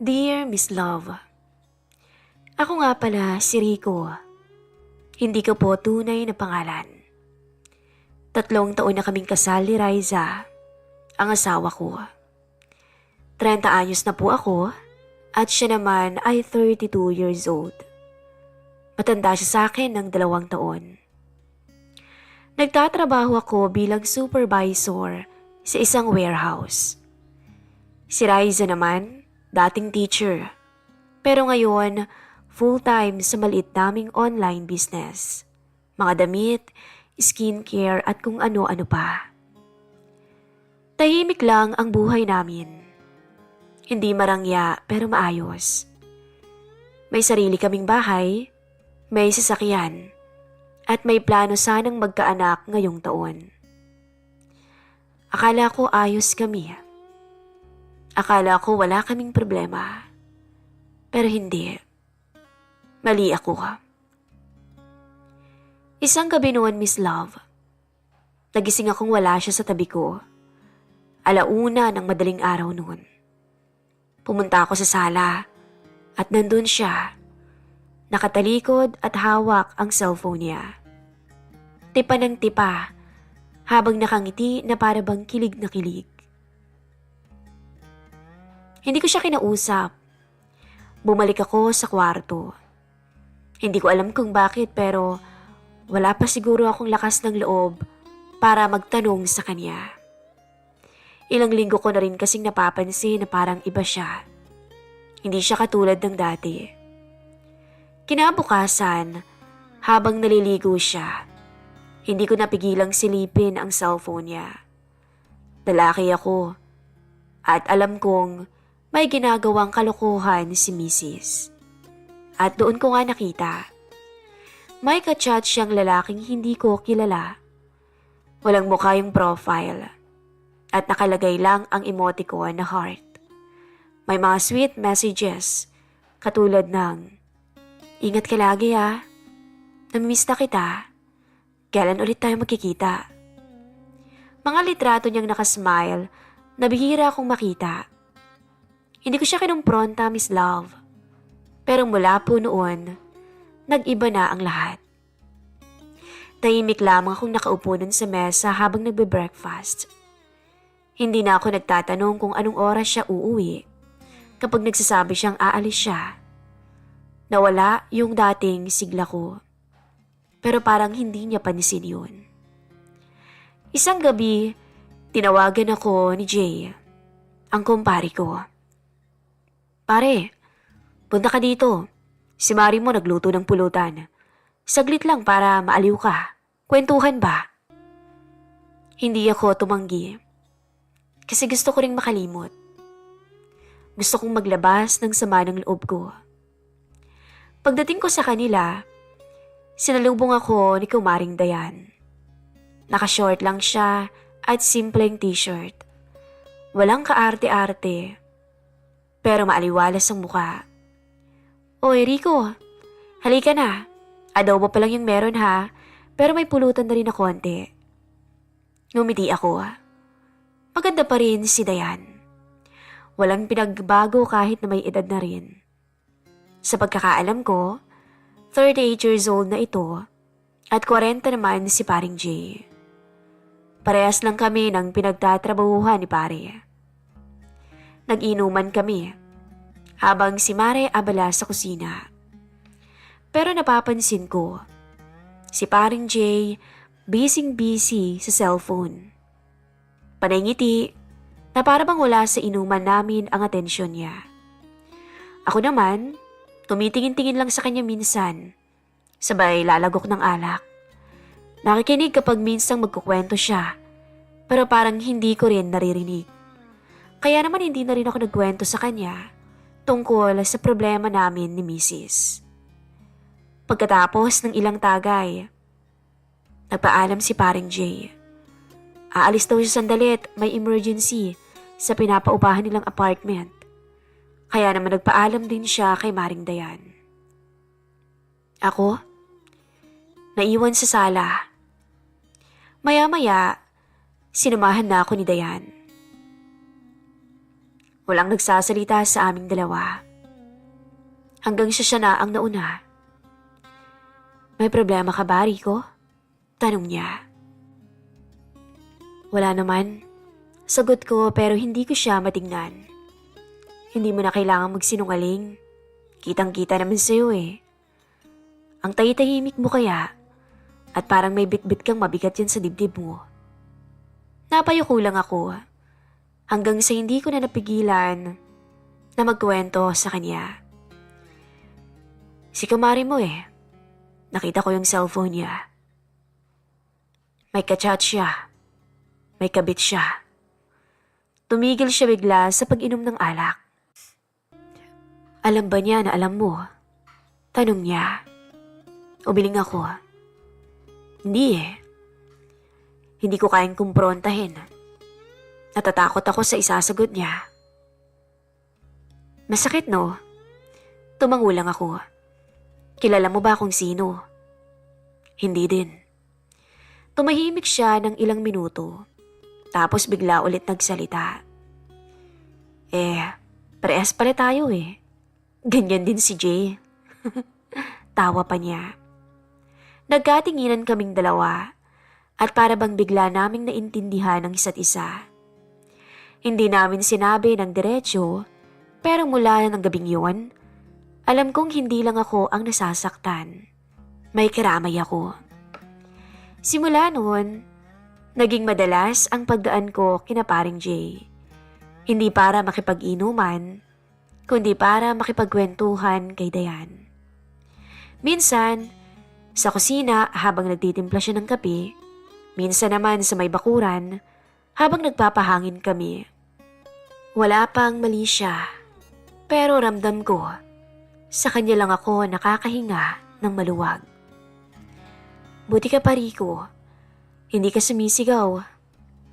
Dear Miss Love, ako nga pala si Rico. Hindi ko po tunay na pangalan. 3 taon na kaming kasal ni Riza, ang asawa ko. 30 anyos na po ako at siya naman ay 32 years old. Matanda siya sa akin ng 2 taon. Nagtatrabaho ako bilang supervisor sa isang warehouse. Si Riza naman, dating teacher. Pero ngayon, full-time sa maliit naming online business. Mga damit, skincare at kung ano-ano pa. Tahimik lang ang buhay namin. Hindi marangya pero maayos. May sarili kaming bahay, may sasakyan, at may plano sanang magkaanak ngayong taon. Akala ko ayos kami. Akala ko wala kaming problema. Pero hindi. Mali ako. Isang gabi noon, Miss Love. Nagising akong wala siya sa tabi ko. 1:00 ng madaling araw noon. Pumunta ako sa sala at nandun siya. Nakatalikod at hawak ang cellphone niya. Tipa ng tipa habang nakangiti na para bang kilig na kilig. Hindi ko siya kinausap. Bumalik ako sa kwarto. Hindi ko alam kung bakit pero wala pa siguro akong lakas ng loob para magtanong sa kanya. Ilang linggo ko na rin kasing napapansin na parang iba siya. Hindi siya katulad ng dati. Kinabukasan, habang naliligo siya, hindi ko napigilang silipin ang cellphone niya. Lalaki ako at alam kong may ginagawang kalokohan si Mrs. At doon ko nga nakita. May kachat siyang lalaking hindi ko kilala. Walang mukha yung profile. At nakalagay lang ang emoticon na heart. May mga sweet messages katulad ng, "Ingat ka lagi ha. Namimiss na kita. Kailan ulit tayo magkikita?" Mga litrato niyang nakasmile na bihira akong makita. Hindi ko siya kinumpronta, Miss Love. Pero mula po noon, nag-iba na ang lahat. Tahimik lamang akong nakaupo nun sa mesa habang nagbe-breakfast. Hindi na ako nagtatanong kung anong oras siya uuwi kapag nagsasabi siyang aalis siya. Nawala yung dating sigla ko. Pero parang hindi niya pansin yun. Isang gabi, tinawagan ako ni Jay, ang kumpare ko. "Pare, punta ka dito. Si Mari mo nagluto ng pulutan. Saglit lang para maaliw ka. Kwentuhan ba?" Hindi ako tumanggi. Kasi gusto ko ring makalimot. Gusto kong maglabas ng sama ng loob ko. Pagdating ko sa kanila, sinalubong ako ni Kumaring Dayan. Naka-short lang siya at simpleng t-shirt. Walang kaarte-arte. Pero maaliwalas ang mukha. "Oy, Rico, halika na. Adobo pa lang yung meron ha, pero may pulutan na rin na konti." Ngumiti ako. Maganda pa rin si Dayan. Walang pinagbago kahit na may edad na rin. Sa pagkakaalam ko, 38 years old na ito at 40 naman si paring Jay. Parehas lang kami ng pinagtatrabahuhan ni pare. Nag-inuman kami habang si Mare abala sa kusina. Pero napapansin ko, si paring Jay busy sa cellphone. Panay ngiti na para bang wala sa inuman namin ang atensyon niya. Ako naman, tumitingin-tingin lang sa kanya minsan, sabay lalagok ng alak. Nakikinig kapag minsang magkukwento siya, pero parang hindi ko rin naririnig. Kaya naman hindi na rin ako nagkwento sa kanya tungkol sa problema namin ni Mrs. Pagkatapos ng ilang tagay, nagpaalam si paring Jay. Aalis daw siya sandali at may emergency sa pinapaupahan nilang apartment. Kaya naman nagpaalam din siya kay Maring Dayan. Ako, naiwan sa sala. Maya-maya, sinamahan na ako ni Dayan. Walang nagsasalita sa aming dalawa. Hanggang siya na ang nauna. May problema ka ba, Rico? Tanong niya. Wala naman. Sagot ko pero hindi ko siya matingnan. Hindi mo na kailangang magsinungaling. Kitang-kita naman sa'yo eh. Ang tahi-tahimik mo kaya at parang may bitbit kang mabigat yan sa dibdib mo. Napayuko lang ako hanggang sa hindi ko na napigilan na magkwento sa kanya. Si kumari mo eh. Nakita ko yung cellphone niya. May kachat siya. May kabit siya. Tumigil siya bigla sa pag-inom ng alak. Alam ba niya na alam mo? Tanong niya. Umiling ako. Hindi eh. Hindi ko kayang kumprontahin. Natatakot ako sa isasagot niya. Masakit no? Tumangulang ako. Kilala mo ba kung sino? Hindi din. Tumahimik siya ng ilang minuto. Tapos bigla ulit nagsalita. Parehas pala tayo eh. Ganyan din si Jay. Tawa pa niya. Nagkatinginan kaming dalawa at para bang bigla naming naintindihan ang isa't isa. Hindi namin sinabi ng diretsyo pero mula ng gabing yun, alam kong hindi lang ako ang nasasaktan. May karamay ako. Simula noon, naging madalas ang pagdaan ko kina paring Jay. Hindi para makipag-inuman, kundi para makipagkwentuhan kay Dayan. Minsan, sa kusina habang nagtitimpla siya ng kape, minsan naman sa may bakuran habang nagpapahangin kami. Wala pang mali siya, pero ramdam ko, sa kanya lang ako nakakahinga ng maluwag. Buti ka pa, Rico. Hindi ka sumisigaw.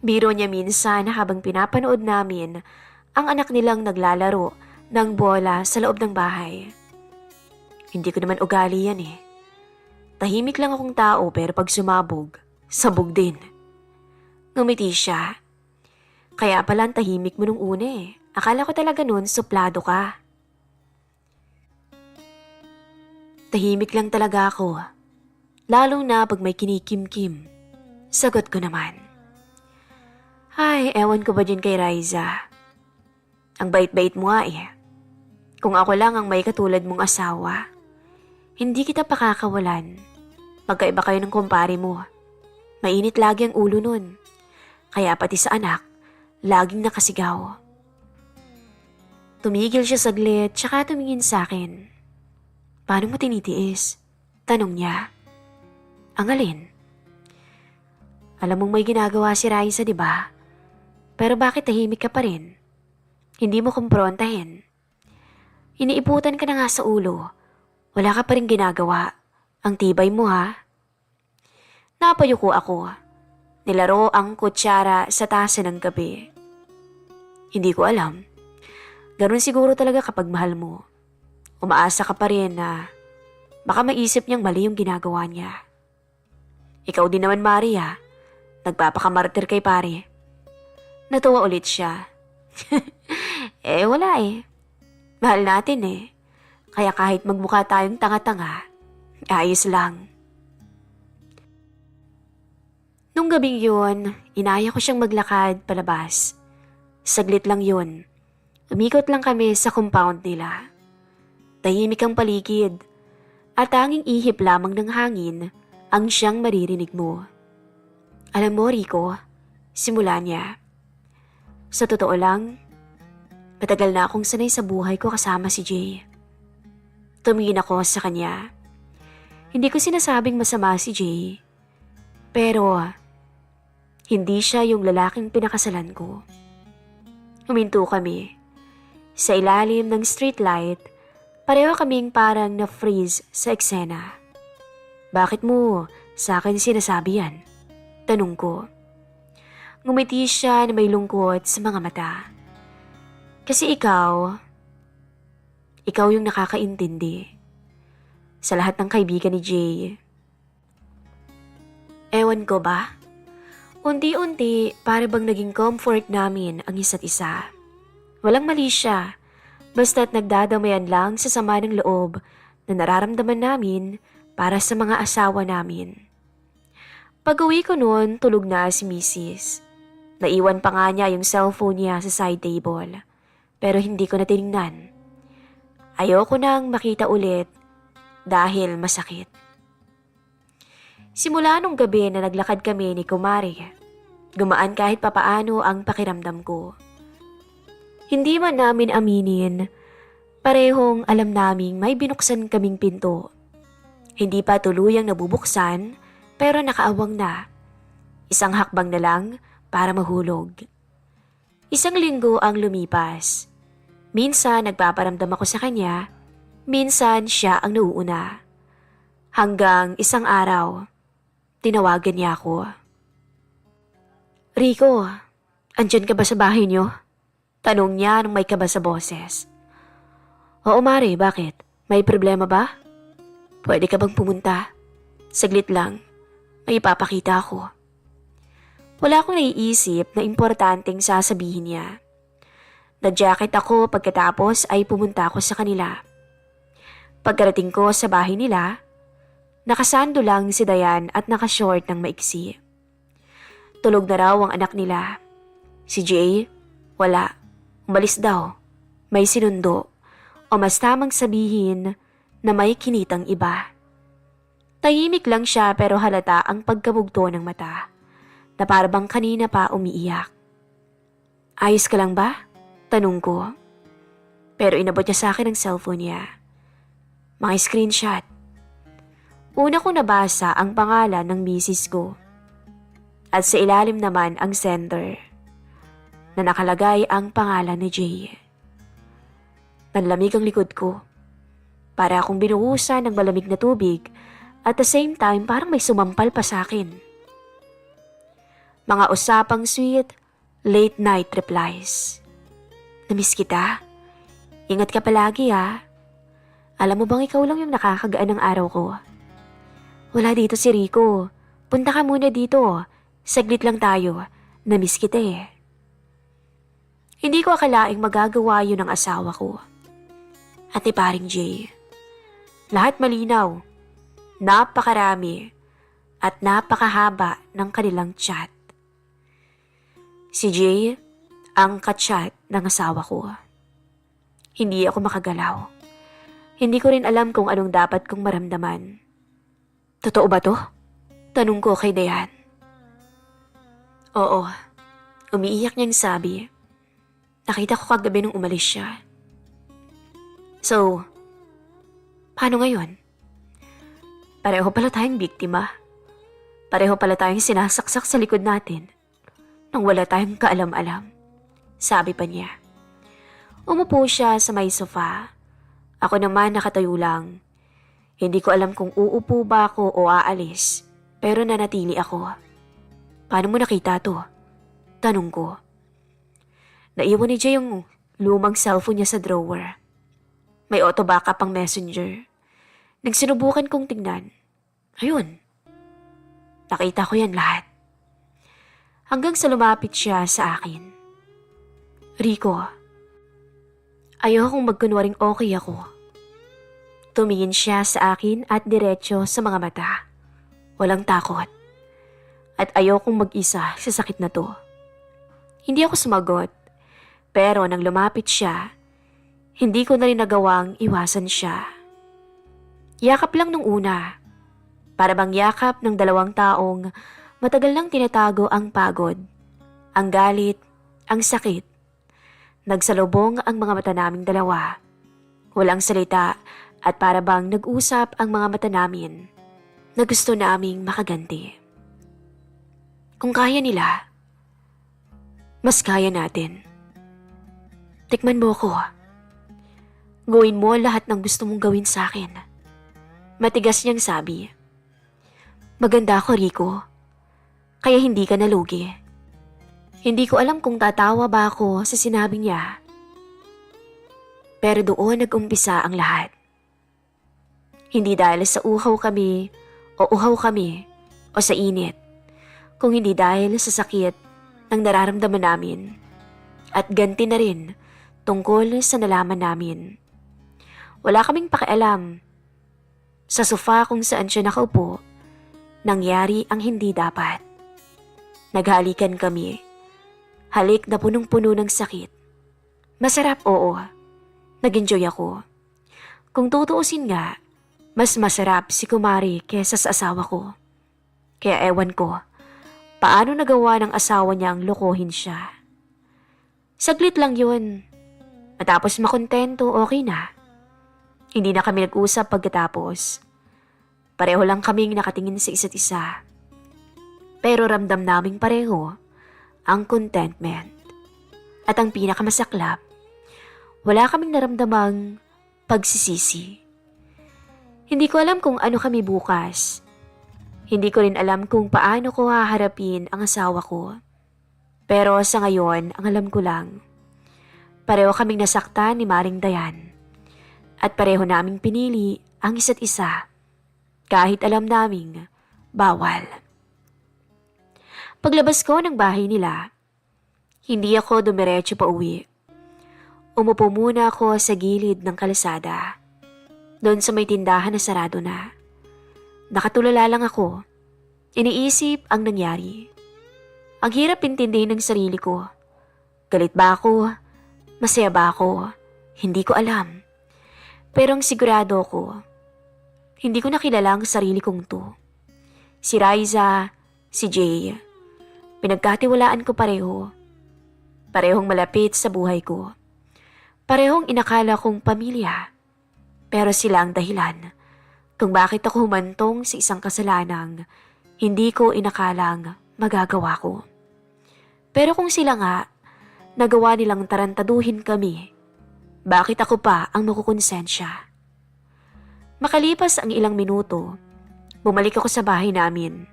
Biro niya minsan habang pinapanood namin ang anak nilang naglalaro ng bola sa loob ng bahay. Hindi ko naman ugali yan eh. Tahimik lang akong tao pero pag sumabog, sabog din. Ngumiti siya. Kaya pala ang tahimik mo nung una eh. Akala ko talaga nun suplado ka. Tahimik lang talaga ako. Lalo na pag may kinikim-kim. Sagot ko naman. Ay, ewan ko ba dyan kay Riza? Ang bait-bait mo nga eh. Kung ako lang ang may katulad mong asawa, hindi kita pakakawalan. Magkaiba kayo ng kumpare mo. Mainit lagi ang ulo nun. Kaya pati sa anak, laging nakasigaw. Tumigil siya saglit, tsaka tumingin sa akin. Paano mo tinitiis? Tanong niya. Ang alin? Alam mong may ginagawa si Raisa, di ba? Pero bakit tahimik ka pa rin? Hindi mo kumprontahin. Iniiputan ka na nga sa ulo. Wala ka pa rin ginagawa. Ang tibay mo ha. Napayuko ako. Nilaro ang kutsara sa tasa ng gabi. Hindi ko alam. Ganun siguro talaga kapag mahal mo. Umaasa ka pa rin na baka maisip niyang mali yung ginagawa niya. Ikaw din naman, Maria. Nagpapakamartir kay pare. Natuwa ulit siya. Wala eh. Mahal natin eh. Kaya kahit magmukha tayong tanga-tanga, ayos lang. Nung gabing yun, inaya ko siyang maglakad palabas. Saglit lang yun. Umikot lang kami sa compound nila. Tahimik ang paligid at tanging ihip lamang ng hangin ang siyang maririnig mo. Alam mo, Rico, simula niya. Sa totoo lang, matagal na akong sanay sa buhay ko kasama si Jay. Tumingin ako sa kanya. Hindi ko sinasabing masama si Jay, pero hindi siya yung lalaking pinakasalan ko. Huminto kami. Sa ilalim ng streetlight, pareho kaming parang na-freeze sa eksena. Bakit mo sa akin sinasabi yan? Tanong ko. Ngumiti siya na may lungkot sa mga mata. Kasi ikaw yung nakakaintindi sa lahat ng kaibigan ni Jay. Ewan ko ba? Unti-unti para bang naging comfort namin ang isa't isa. Walang mali siya, basta't nagdadamayan lang sa sama ng loob na nararamdaman namin para sa mga asawa namin. Pag-uwi ko noon, tulog na si Mrs. Naiwan pa nga niya yung cellphone niya sa side table, pero hindi ko na tinignan. Ayoko nang makita ulit dahil masakit. Simula nung gabi na naglakad kami ni Kumari, gumaan kahit papaano ang pakiramdam ko. Hindi man namin aminin, parehong alam naming may binuksan kaming pinto. Hindi pa tuluyang nabubuksan, pero nakaawang na. Isang hakbang na lang para mahulog. Isang linggo ang lumipas. Minsan nagpaparamdam ako sa kanya, minsan siya ang nauuna. Hanggang isang araw, tinawagan niya ako. "Rico, andyan ka ba sa bahay niyo?" Tanong niya nung may kaba sa boses. "Oo, Mare, bakit? May problema ba? Pwede ka bang pumunta? Saglit lang, may ipapakita ako." Wala akong naiisip na importanteng sasabihin niya. Nag-jacket ako pagkatapos ay pumunta ako sa kanila. Pagkarating ko sa bahay nila, nakasando lang si Dayan at nakashort ng maiksi. Tulog na raw ang anak nila. Si Jay, wala. Umalis daw. May sinundo. O mas tamang sabihin na may kinitang iba. Tahimik lang siya pero halata ang pagkabugto ng mata. Na parabang kanina pa umiiyak. "Ayos ka lang ba?" Tanong ko. Pero inabot niya sa akin ang cellphone niya. Mga screenshot. Una ko nabasa ang pangalan ng misis ko. At sa ilalim naman ang sender. Na nakalagay ang pangalan ni Jay. Nanlamig ang likod ko. Para akong binuhusan ng malamig na tubig at the same time parang may sumampal pa sa akin. Mga usapang sweet, late night replies. "Namiss kita. Ingat ka palagi ha. Alam mo bang ikaw lang yung nakakagaan ng araw ko? Wala dito si Rico. Punta ka muna dito. Saglit lang tayo. Namiss kita eh." Hindi ko akalaing magagawa yun ng asawa ko. At ni paring Jay. Lahat malinaw. Napakarami. At napakahaba ng kanilang chat. Si Jay, ang ka-chat ng asawa ko. Hindi ako makagalaw. Hindi ko rin alam kung anong dapat kong maramdaman. "Totoo ba to?" Tanong ko kay Dayan. "Oo." Umiiyak niyang sabi. Nakita ko kagabi nung umalis siya. "So, paano ngayon? Pareho pala tayong biktima. Pareho pala tayong sinasaksak sa likod natin nang wala tayong kaalam-alam." Sabi pa niya. Umupo siya sa may sofa. Ako naman nakatayo lang. Hindi ko alam kung uupo ba ako o aalis, pero nanatili ako. "Paano mo nakita to?" Tanong ko. Naiwan ni Jay yung lumang cellphone niya sa drawer. May auto backup pang messenger. Nagsinubukan kong tingnan. Ayun. Nakita ko yan lahat. Hanggang sa lumapit siya sa akin. "Rico, ayokong magkunwaring okay ako." Tumingin siya sa akin at diretso sa mga mata. Walang takot. At ayokong mag-isa sa sakit na to. Hindi ako sumagot. Pero nang lumapit siya, hindi ko na rin nagawang iwasan siya. Yakap lang nung una. Para bang yakap ng dalawang taong matagal nang tinatago ang pagod, ang galit, ang sakit. Nagsalubong ang mga mata naming dalawa. Walang salita at para bang nag-usap ang mga mata namin na gusto naming makaganti. Kung kaya nila, mas kaya natin. Tikman mo ko. Gawin mo lahat ng gusto mong gawin sa akin. Matigas niyang sabi. Maganda ako, Rico. Kaya hindi ka nalugi. Hindi ko alam kung tatawa ba ako sa sinabi niya. Pero doon nag-umpisa ang lahat. Hindi dahil sa uhaw kami o sa init, kung hindi dahil sa sakit ng nararamdaman namin. At ganti na rin tungkol sa nalaman namin. Wala kaming pakialam. Sa sofa kung saan siya nakaupo, nangyari ang hindi dapat. Naghalikan kami. Halik na punong-puno ng sakit. Masarap, oo. Nag-enjoy ako. Kung tutuusin nga, mas masarap si Kumari kesa sa asawa ko. Kaya ewan ko, paano nagawa ng asawa niyang lokohin siya. Saglit lang yun. Matapos makontento, okay na. Hindi na kami nag-usap pagkatapos. Pareho lang kaming nakatingin sa isa't isa. Pero ramdam naming pareho ang contentment. At ang pinakamasaklap, wala kaming naramdamang pagsisisi. Hindi ko alam kung ano kami bukas. Hindi ko rin alam kung paano ko haharapin ang asawa ko. Pero sa ngayon, ang alam ko lang, pareho kaming nasaktan ni Maring Dayan. At pareho naming pinili ang isa't isa. Kahit alam naming bawal. Paglabas ko ng bahay nila, hindi ako dumiretso pa uwi. Umupo muna ako sa gilid ng kalsada. Doon sa may tindahan na sarado na. Nakatulala lang ako. Iniisip ang nangyari. Ang hirap intindihin ng sarili ko. Galit ba ako? Masaya ba ako? Hindi ko alam. Pero ang sigurado ko, hindi ko nakilala ang sarili kong to. Si Riza, si Jay, pinagkatiwalaan ko pareho. Parehong malapit sa buhay ko. Parehong inakala kong pamilya. Pero sila ang dahilan kung bakit ako humantong sa isang kasalanang hindi ko inakalang magagawa ko. Pero kung sila nga, nagawa nilang tarantaduhin kami, bakit ako pa ang makukonsensya? Makalipas ang ilang minuto, bumalik ako sa bahay namin.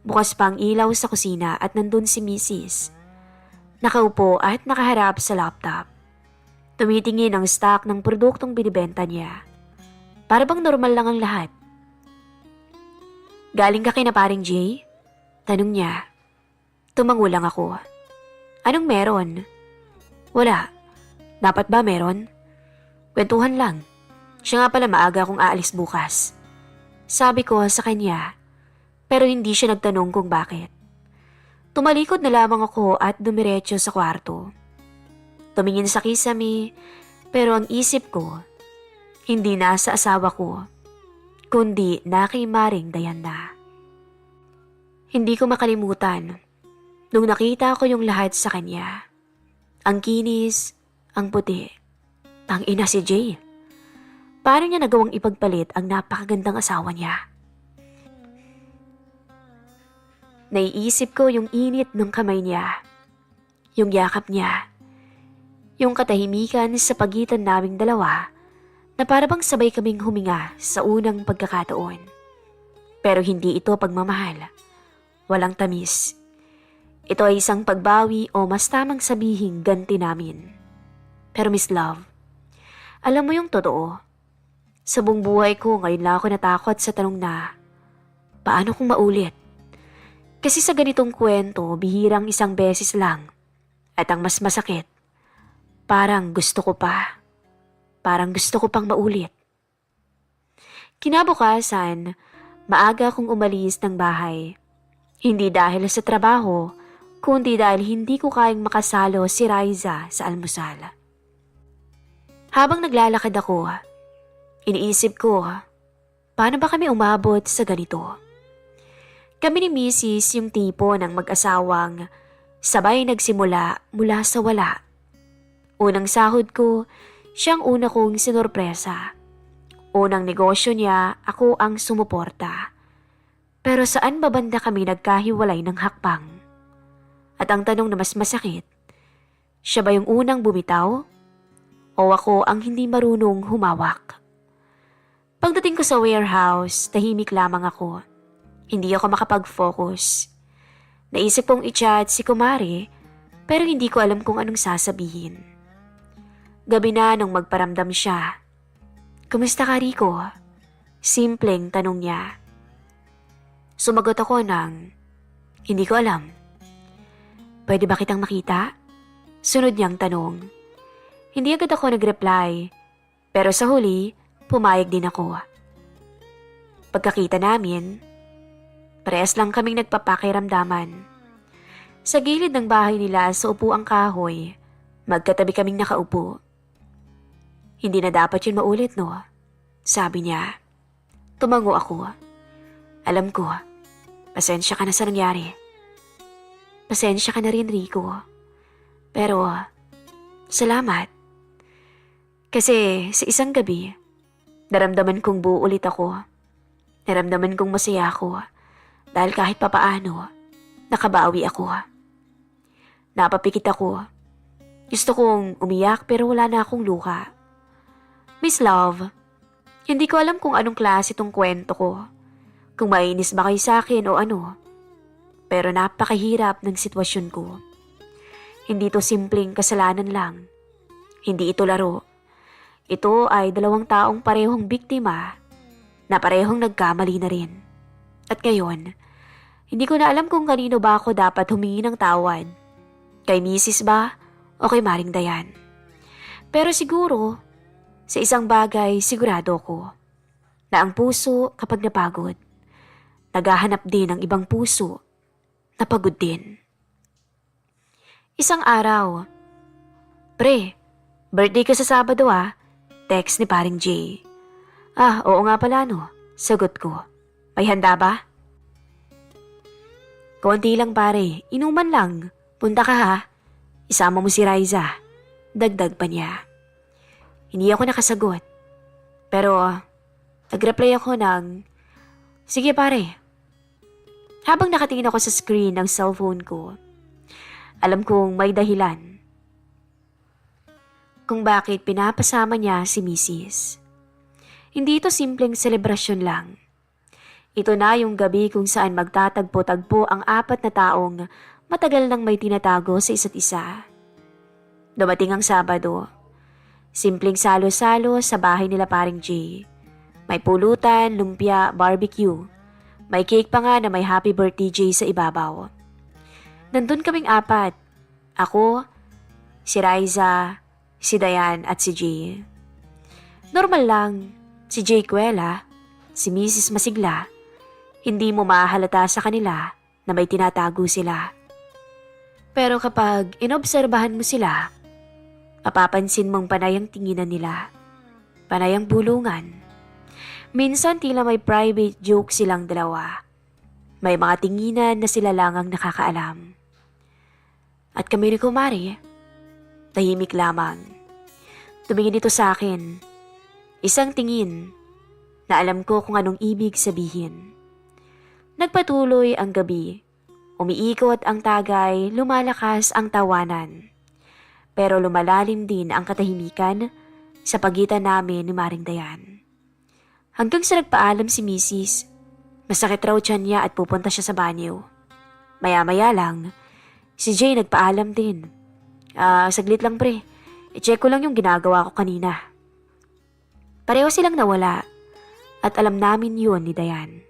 Bukas pa ang ilaw sa kusina at nandun si Mrs. Nakaupo at nakaharap sa laptop. Tumitingin ang stock ng produktong binibenta niya. Para bang normal lang ang lahat. Galing ka kina paring Jay? Tanong niya. Tumango lang ako. Anong meron? Wala. Dapat ba meron? Kwentuhan lang. Siya nga pala maaga kung aalis bukas. Sabi ko sa kanya, pero hindi siya nagtanong kung bakit. Tumalikod na lamang ako at dumiretso sa kwarto. Tumingin sa kisame, pero ang isip ko, hindi na sa asawa ko, kundi na kay Maring Dayan na. Hindi ko makalimutan nung nakita ko yung lahat sa kanya. Ang kinis, ang puti, ang ina si Jay. Paano niya nagawang ipagpalit ang napakagandang asawa niya? Naiisip ko yung init ng kamay niya, yung yakap niya, yung katahimikan sa pagitan naming dalawa na para bang sabay kaming huminga sa unang pagkakataon. Pero hindi ito pagmamahal. Walang tamis. Ito ay isang pagbawi o mas tamang sabihing ganti namin. Pero Miss Love, alam mo yung totoo. Sa buong buhay ko ngayon lang ako natakot sa tanong na, paano kung maulit? Kasi sa ganitong kwento, bihirang isang beses lang. At ang mas masakit, parang gusto ko pa. Parang gusto ko pang maulit. Kinabukasan, maaga akong umalis ng bahay. Hindi dahil sa trabaho, kundi dahil hindi ko kayang makasalo si Riza sa almusal. Habang naglalakad ako, iniisip ko, paano ba kami umabot sa ganito? Kami ni Mrs. yung tipo ng mag-asawang sabay nagsimula mula sa wala. Unang sahod ko, siyang una kong sinorpresa. Unang negosyo niya, ako ang sumuporta. Pero saan ba banda kami nagkahiwalay ng hakbang? At ang tanong na mas masakit, siya ba yung unang bumitaw? O ako ang hindi marunong humawak? Pagdating ko sa warehouse, tahimik lamang ako. Hindi ako makapag-focus. Naisip kong i-chat si Kumari, pero hindi ko alam kung anong sasabihin. Gabi na nung magparamdam siya. Kumusta ka, Rico? Simpleng tanong niya. Sumagot ako ng, hindi ko alam. Pwede ba kitang makita? Sunod niyang tanong. Hindi agad ako nag-reply, pero sa huli, pumayag din ako. Pagkakita namin, parehas lang kaming nagpapakiramdaman. Sa gilid ng bahay nila sa upuang kahoy, magkatabi kaming nakaupo. Hindi na dapat yun maulit, no? Sabi niya. Tumango ako. Alam ko, pasensya ka na sa nangyari. Pasensya ka na rin, Rico. Pero, salamat. Kasi sa isang gabi, naramdaman kong buo ulit ako. Naramdaman kong masaya ako dahil kahit papaano, nakabawi ako. Napapikit ako. Gusto kong umiyak pero wala na akong luha. Miss Love, hindi ko alam kung anong klase tong kwento ko. Kung mainis ba kayo sa akin o ano. Pero napakahirap ng sitwasyon ko. Hindi to simpleng kasalanan lang. Hindi ito laro. Ito ay 2 taong parehong biktima na parehong nagkamali na rin. At ngayon, hindi ko na alam kung kanino ba ako dapat humingi ng tawad. Kay Mrs. ba o kay Maring Dayan. Pero siguro, sa isang bagay sigurado ko na ang puso kapag napagod, naghahanap din ng ibang puso na pagod din. Isang araw, pre, birthday ka sa Sabado ah. Text ni paring Jay. Oo nga pala no, sagot ko. May handa ba? Konti lang pare, inuman lang. Punta ka ha. Isama mo si Riza. Dagdag pa niya. Hindi ako nakasagot. Pero, nag-reply ako ng, sige pare. Habang nakatingin ako sa screen ng cellphone ko, alam kong may dahilan kung bakit pinapasama niya si Mrs. Hindi ito simpleng selebrasyon lang. Ito na yung gabi kung saan magtatagpo-tagpo ang 4 na taong matagal nang may tinatago sa isa't isa. Dumating ang Sabado. Simpleng salo-salo sa bahay nila paring Jay. May pulutan, lumpia, barbecue. May cake pa nga na may happy birthday Jay sa ibabaw. Nandun kaming 4. Ako, si Riza, si Dayan at si Jay. Normal lang, si Jay Kuela, si Mrs. Masigla, hindi mo mahalata sa kanila na may tinatago sila. Pero kapag inobserbahan mo sila, mapapansin mong panay ang tinginan nila, panay ang bulungan. Minsan tila may private joke silang dalawa. May mga tinginan na sila lang ang nakakaalam. At kami ni Kumari, tahimik lamang. Tumingin ito sa akin. Isang tingin na alam ko kung anong ibig sabihin. Nagpatuloy ang gabi. Umiikot ang tagay, lumalakas ang tawanan. Pero lumalalim din ang katahimikan sa pagitan namin ni Maring Dayan. Hanggang sa nagpaalam si Mrs. Masakit raw tiyan niya at pupunta siya sa banyo. Maya-maya lang, si Jay nagpaalam din. Saglit lang pre. I-check ko lang yung ginagawa ko kanina. Pareho silang nawala at alam namin yun ni Dayan.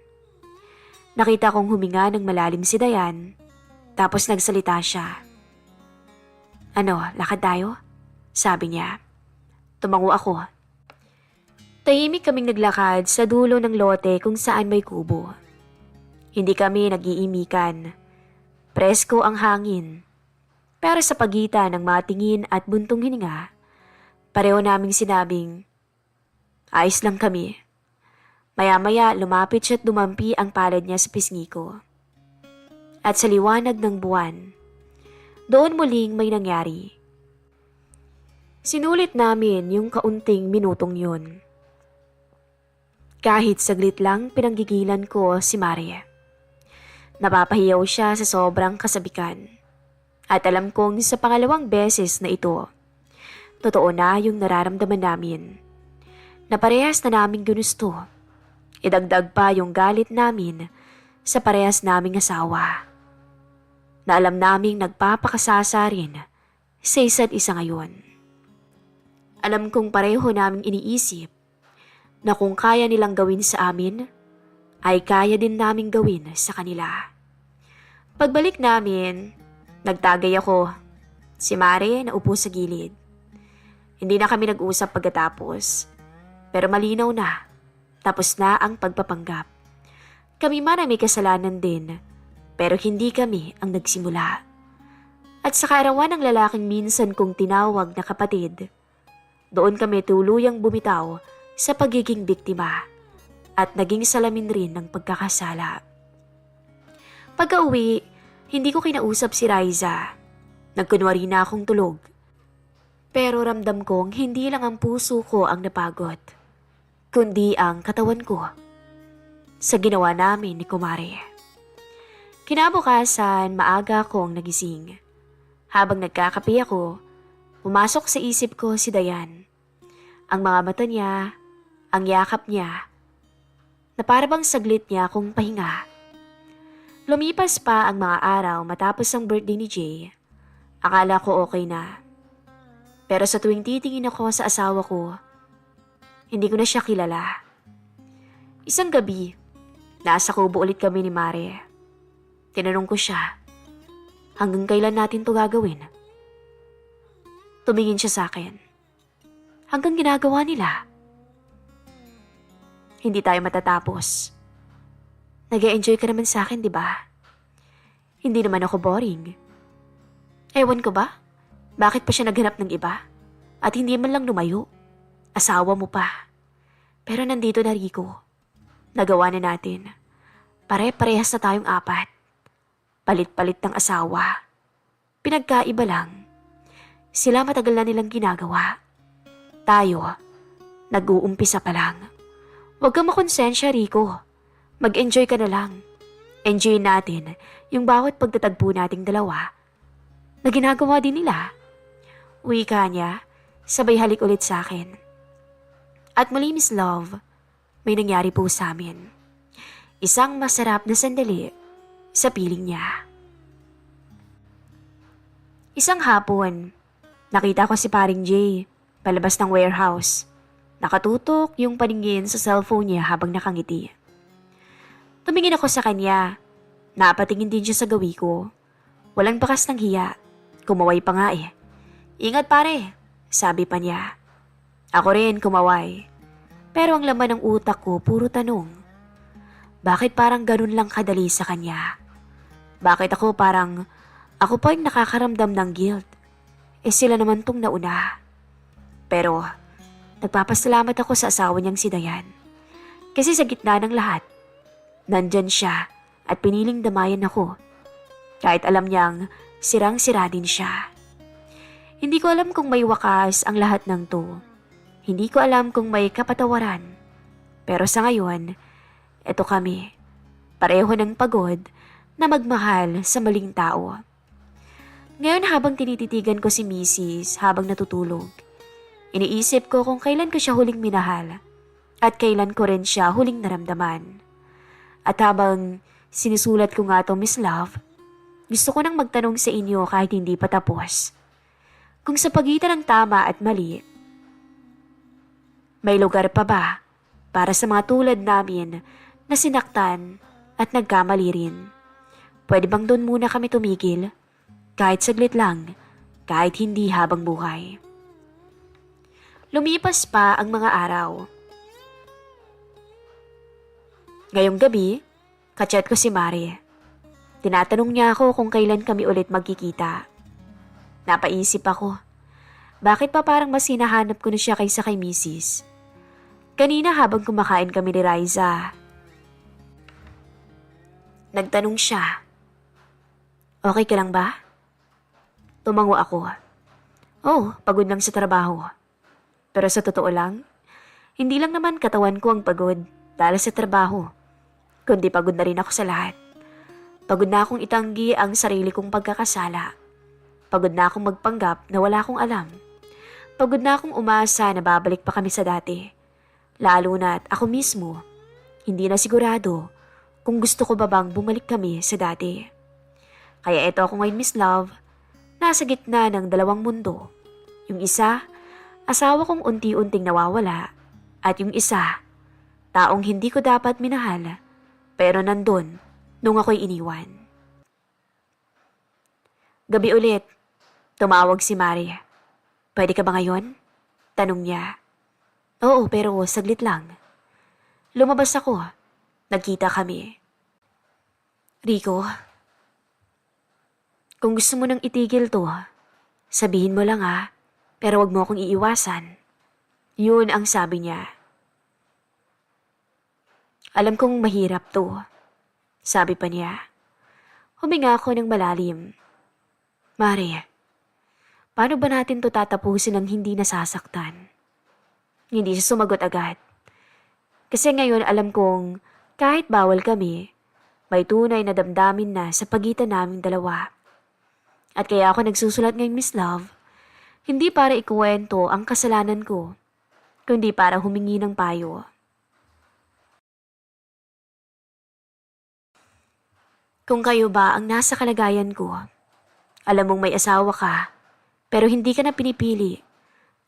Nakita kong huminga ng malalim si Dayan tapos nagsalita siya. Ano, lakad tayo? Sabi niya. Tumango ako. Tahimik kaming naglakad sa dulo ng lote kung saan may kubo. Hindi kami nag-iimikan. Presko ang hangin. Pero sa pagitan ng matingin at buntong hininga, pareho naming sinabing, ayos lang kami. Maya-maya lumapit siya at dumampi ang palad niya sa pisngi ko. At sa liwanag ng buwan, doon muling may nangyari. Sinulit namin yung kaunting minutong yun. Kahit saglit lang pinanggigilan ko si Maria. Napapahiyaw siya sa sobrang kasabikan. At alam kong sa pangalawang beses na ito, totoo na yung nararamdaman namin. Na parehas na naming ginusto. Idagdag pa yung galit namin sa parehas naming asawa. Na alam naming nagpapakasasa rin sa isa't isa ngayon. Alam kong pareho naming iniisip na kung kaya nilang gawin sa amin, ay kaya din naming gawin sa kanila. Pagbalik namin, nagtagay ako. Si Mare naupo sa gilid. Hindi na kami nag-usap pagkatapos. Pero malinaw na, tapos na ang pagpapanggap. Kami man ay may kasalanan din, pero hindi kami ang nagsimula. At sa kaarawan ng lalaking minsan kong tinawag na kapatid, doon kami tuluyang bumitaw sa pagiging biktima at naging salamin rin ng pagkakasala. Pagka-uwi, hindi ko kinausap si Riza. Nagkunwari na akong tulog. Pero ramdam kong hindi lang ang puso ko ang napagod, kundi ang katawan ko sa ginawa namin ni Kumare. Kinabukasan, maaga akong nagising. Habang nagkakape ako, pumasok sa isip ko si Dayan. Ang mga mata niya, ang yakap niya, na parabang saglit niya akong pahinga. Lumipas pa ang mga araw matapos ang birthday ni Jay. Akala ko okay na. Pero sa tuwing titingin ako sa asawa ko, hindi ko na siya kilala. Isang gabi, nasa kubo ulit kami ni Mare. Tinanong ko siya, hanggang kailan natin to gagawin? Tumingin siya sa akin. Hanggang ginagawa nila. Hindi tayo matatapos. Nag-e-enjoy ka naman sa akin, di ba? Hindi naman ako boring. Ewan ko ba? Bakit pa siya naghanap ng iba? At hindi man lang lumayo. Asawa mo pa. Pero nandito na Rico. Nagawa na natin. Pare-parehas na tayong apat. Palit-palit ng asawa. Pinagkaiba lang. Sila matagal na nilang ginagawa. Tayo, nag-uumpisa pa lang. Huwag kang makonsensya, Rico. Mag-enjoy ka na lang. Enjoy natin yung bawat pagtatagpo nating dalawa na ginagawa din nila. Uwi ka niya, sabay halik ulit sa akin. At muli, Miss Love, may nangyari po sa amin. Isang masarap na sandali sa piling niya. Isang hapon, nakita ko si paring Jay palabas ng warehouse. Nakatutok yung paningin sa cellphone niya habang nakangiti. Tumingin ako sa kanya. Napatingin din siya sa gawi ko. Walang bakas ng hiya. Kumaway pa nga eh. Ingat pare, sabi pa niya. Ako rin kumaway. Pero ang laman ng utak ko puro tanong. Bakit parang ganun lang kadali sa kanya? Bakit ako pa yung nakakaramdam ng guilt? Eh sila naman tong nauna. Pero nagpapasalamat ako sa asawa niyang si Dayan. Kasi sa gitna ng lahat, nandyan siya at piniling damayan ako. Kahit alam niyang sirang-sira din siya. Hindi ko alam kung may wakas ang lahat ng to. Hindi ko alam kung may kapatawaran. Pero sa ngayon, eto kami. Pareho ng pagod na magmahal sa maling tao. Ngayon habang tinititigan ko si Mrs. habang natutulog, iniisip ko kung kailan ko siya huling minahal at kailan ko rin siya huling naramdaman. At habang sinusulat ko nga to, Miss Love, gusto ko nang magtanong sa inyo kahit hindi pa tapos. Kung sa pagitan ng tama at mali, may lugar pa ba para sa mga tulad namin na sinaktan at nagkamali rin? Pwede bang doon muna kami tumigil? Kahit saglit lang, kahit hindi habang buhay. Lumipas pa ang mga araw. Ngayong gabi, kachat ko si Mare. Tinatanong niya ako kung kailan kami ulit magkikita. Napaisip ako, bakit pa parang mas hinahanap ko na siya kaysa kay Mrs. Kanina habang kumakain kami ni Riza, nagtanong siya, okay ka lang ba? Tumango ako. Oh, pagod lang sa trabaho. Pero sa totoo lang, hindi lang naman katawan ko ang pagod dahil sa trabaho, kundi pagod na rin ako sa lahat. Pagod na akong itanggi ang sarili kong pagkakasala. Pagod na akong magpanggap na wala akong alam. Pagod na akong umasa na babalik pa kami sa dati. Lalo na't ako mismo, hindi na sigurado kung gusto ko ba bang bumalik kami sa dati. Kaya eto ako ngayon, Miss Love, nasa gitna ng dalawang mundo. Yung isa, asawa kong unti-unting nawawala. At yung isa, taong hindi ko dapat minahal, pero nandun nung ako'y iniwan. Gabi ulit, tumawag si Mare. Pwede ka ba ngayon? Tanong niya. Oo, pero saglit lang. Lumabas ako. Nagkita kami. Rico, kung gusto mo nang itigil to, sabihin mo lang pero wag mo akong iiwasan. Yun ang sabi niya. Alam kong mahirap to, sabi pa niya. Huminga ako ng malalim. Mare, paano ba natin to tatapusin ng hindi nasasaktan? Hindi siya sumagot agad. Kasi ngayon alam kong kahit bawal kami, may tunay na damdamin na sa pagitan naming dalawa. At kaya ako nagsusulat ngayong Miss Love, hindi para ikuwento ang kasalanan ko, kundi para humingi ng payo. Kung kayo ba ang nasa kalagayan ko, alam mong may asawa ka, pero hindi ka na pinipili,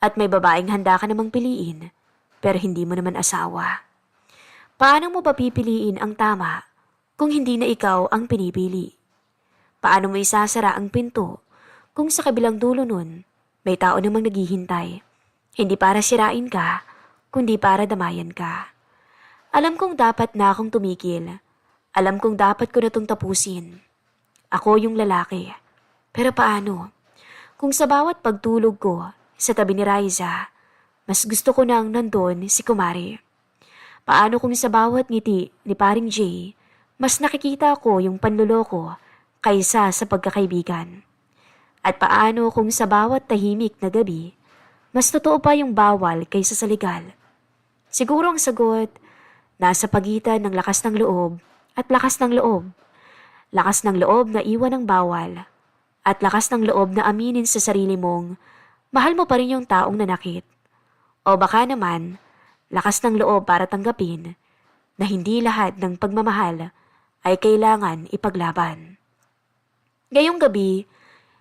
at may babaeng handa ka namang piliin, pero hindi mo naman asawa. Paano mo ba pipiliin ang tama kung hindi na ikaw ang pinipili? Paano mo isasara ang pinto kung sa kabilang dulo nun may tao namang naghihintay? Hindi para sirain ka, kundi para damayan ka. Alam kong dapat na akong tumigil. Alam kong dapat ko na itong tapusin. Ako yung lalaki. Pero paano? Kung sa bawat pagtulog ko sa tabi ni Raisa, mas gusto ko nang nandun si Kumari. Paano kung sa bawat ngiti ni Paring Jay, mas nakikita ko yung panluloko kaysa sa pagkakaibigan? At paano kung sa bawat tahimik na gabi, mas totoo pa yung bawal kaysa sa legal? Siguro ang sagot, nasa pagitan ng lakas ng loob at lakas ng loob. Lakas ng loob na iwan ng bawal at lakas ng loob na aminin sa sarili mong mahal mo pa rin yung taong nanakit. O baka naman, lakas ng loob para tanggapin na hindi lahat ng pagmamahal ay kailangan ipaglaban. Ngayong gabi,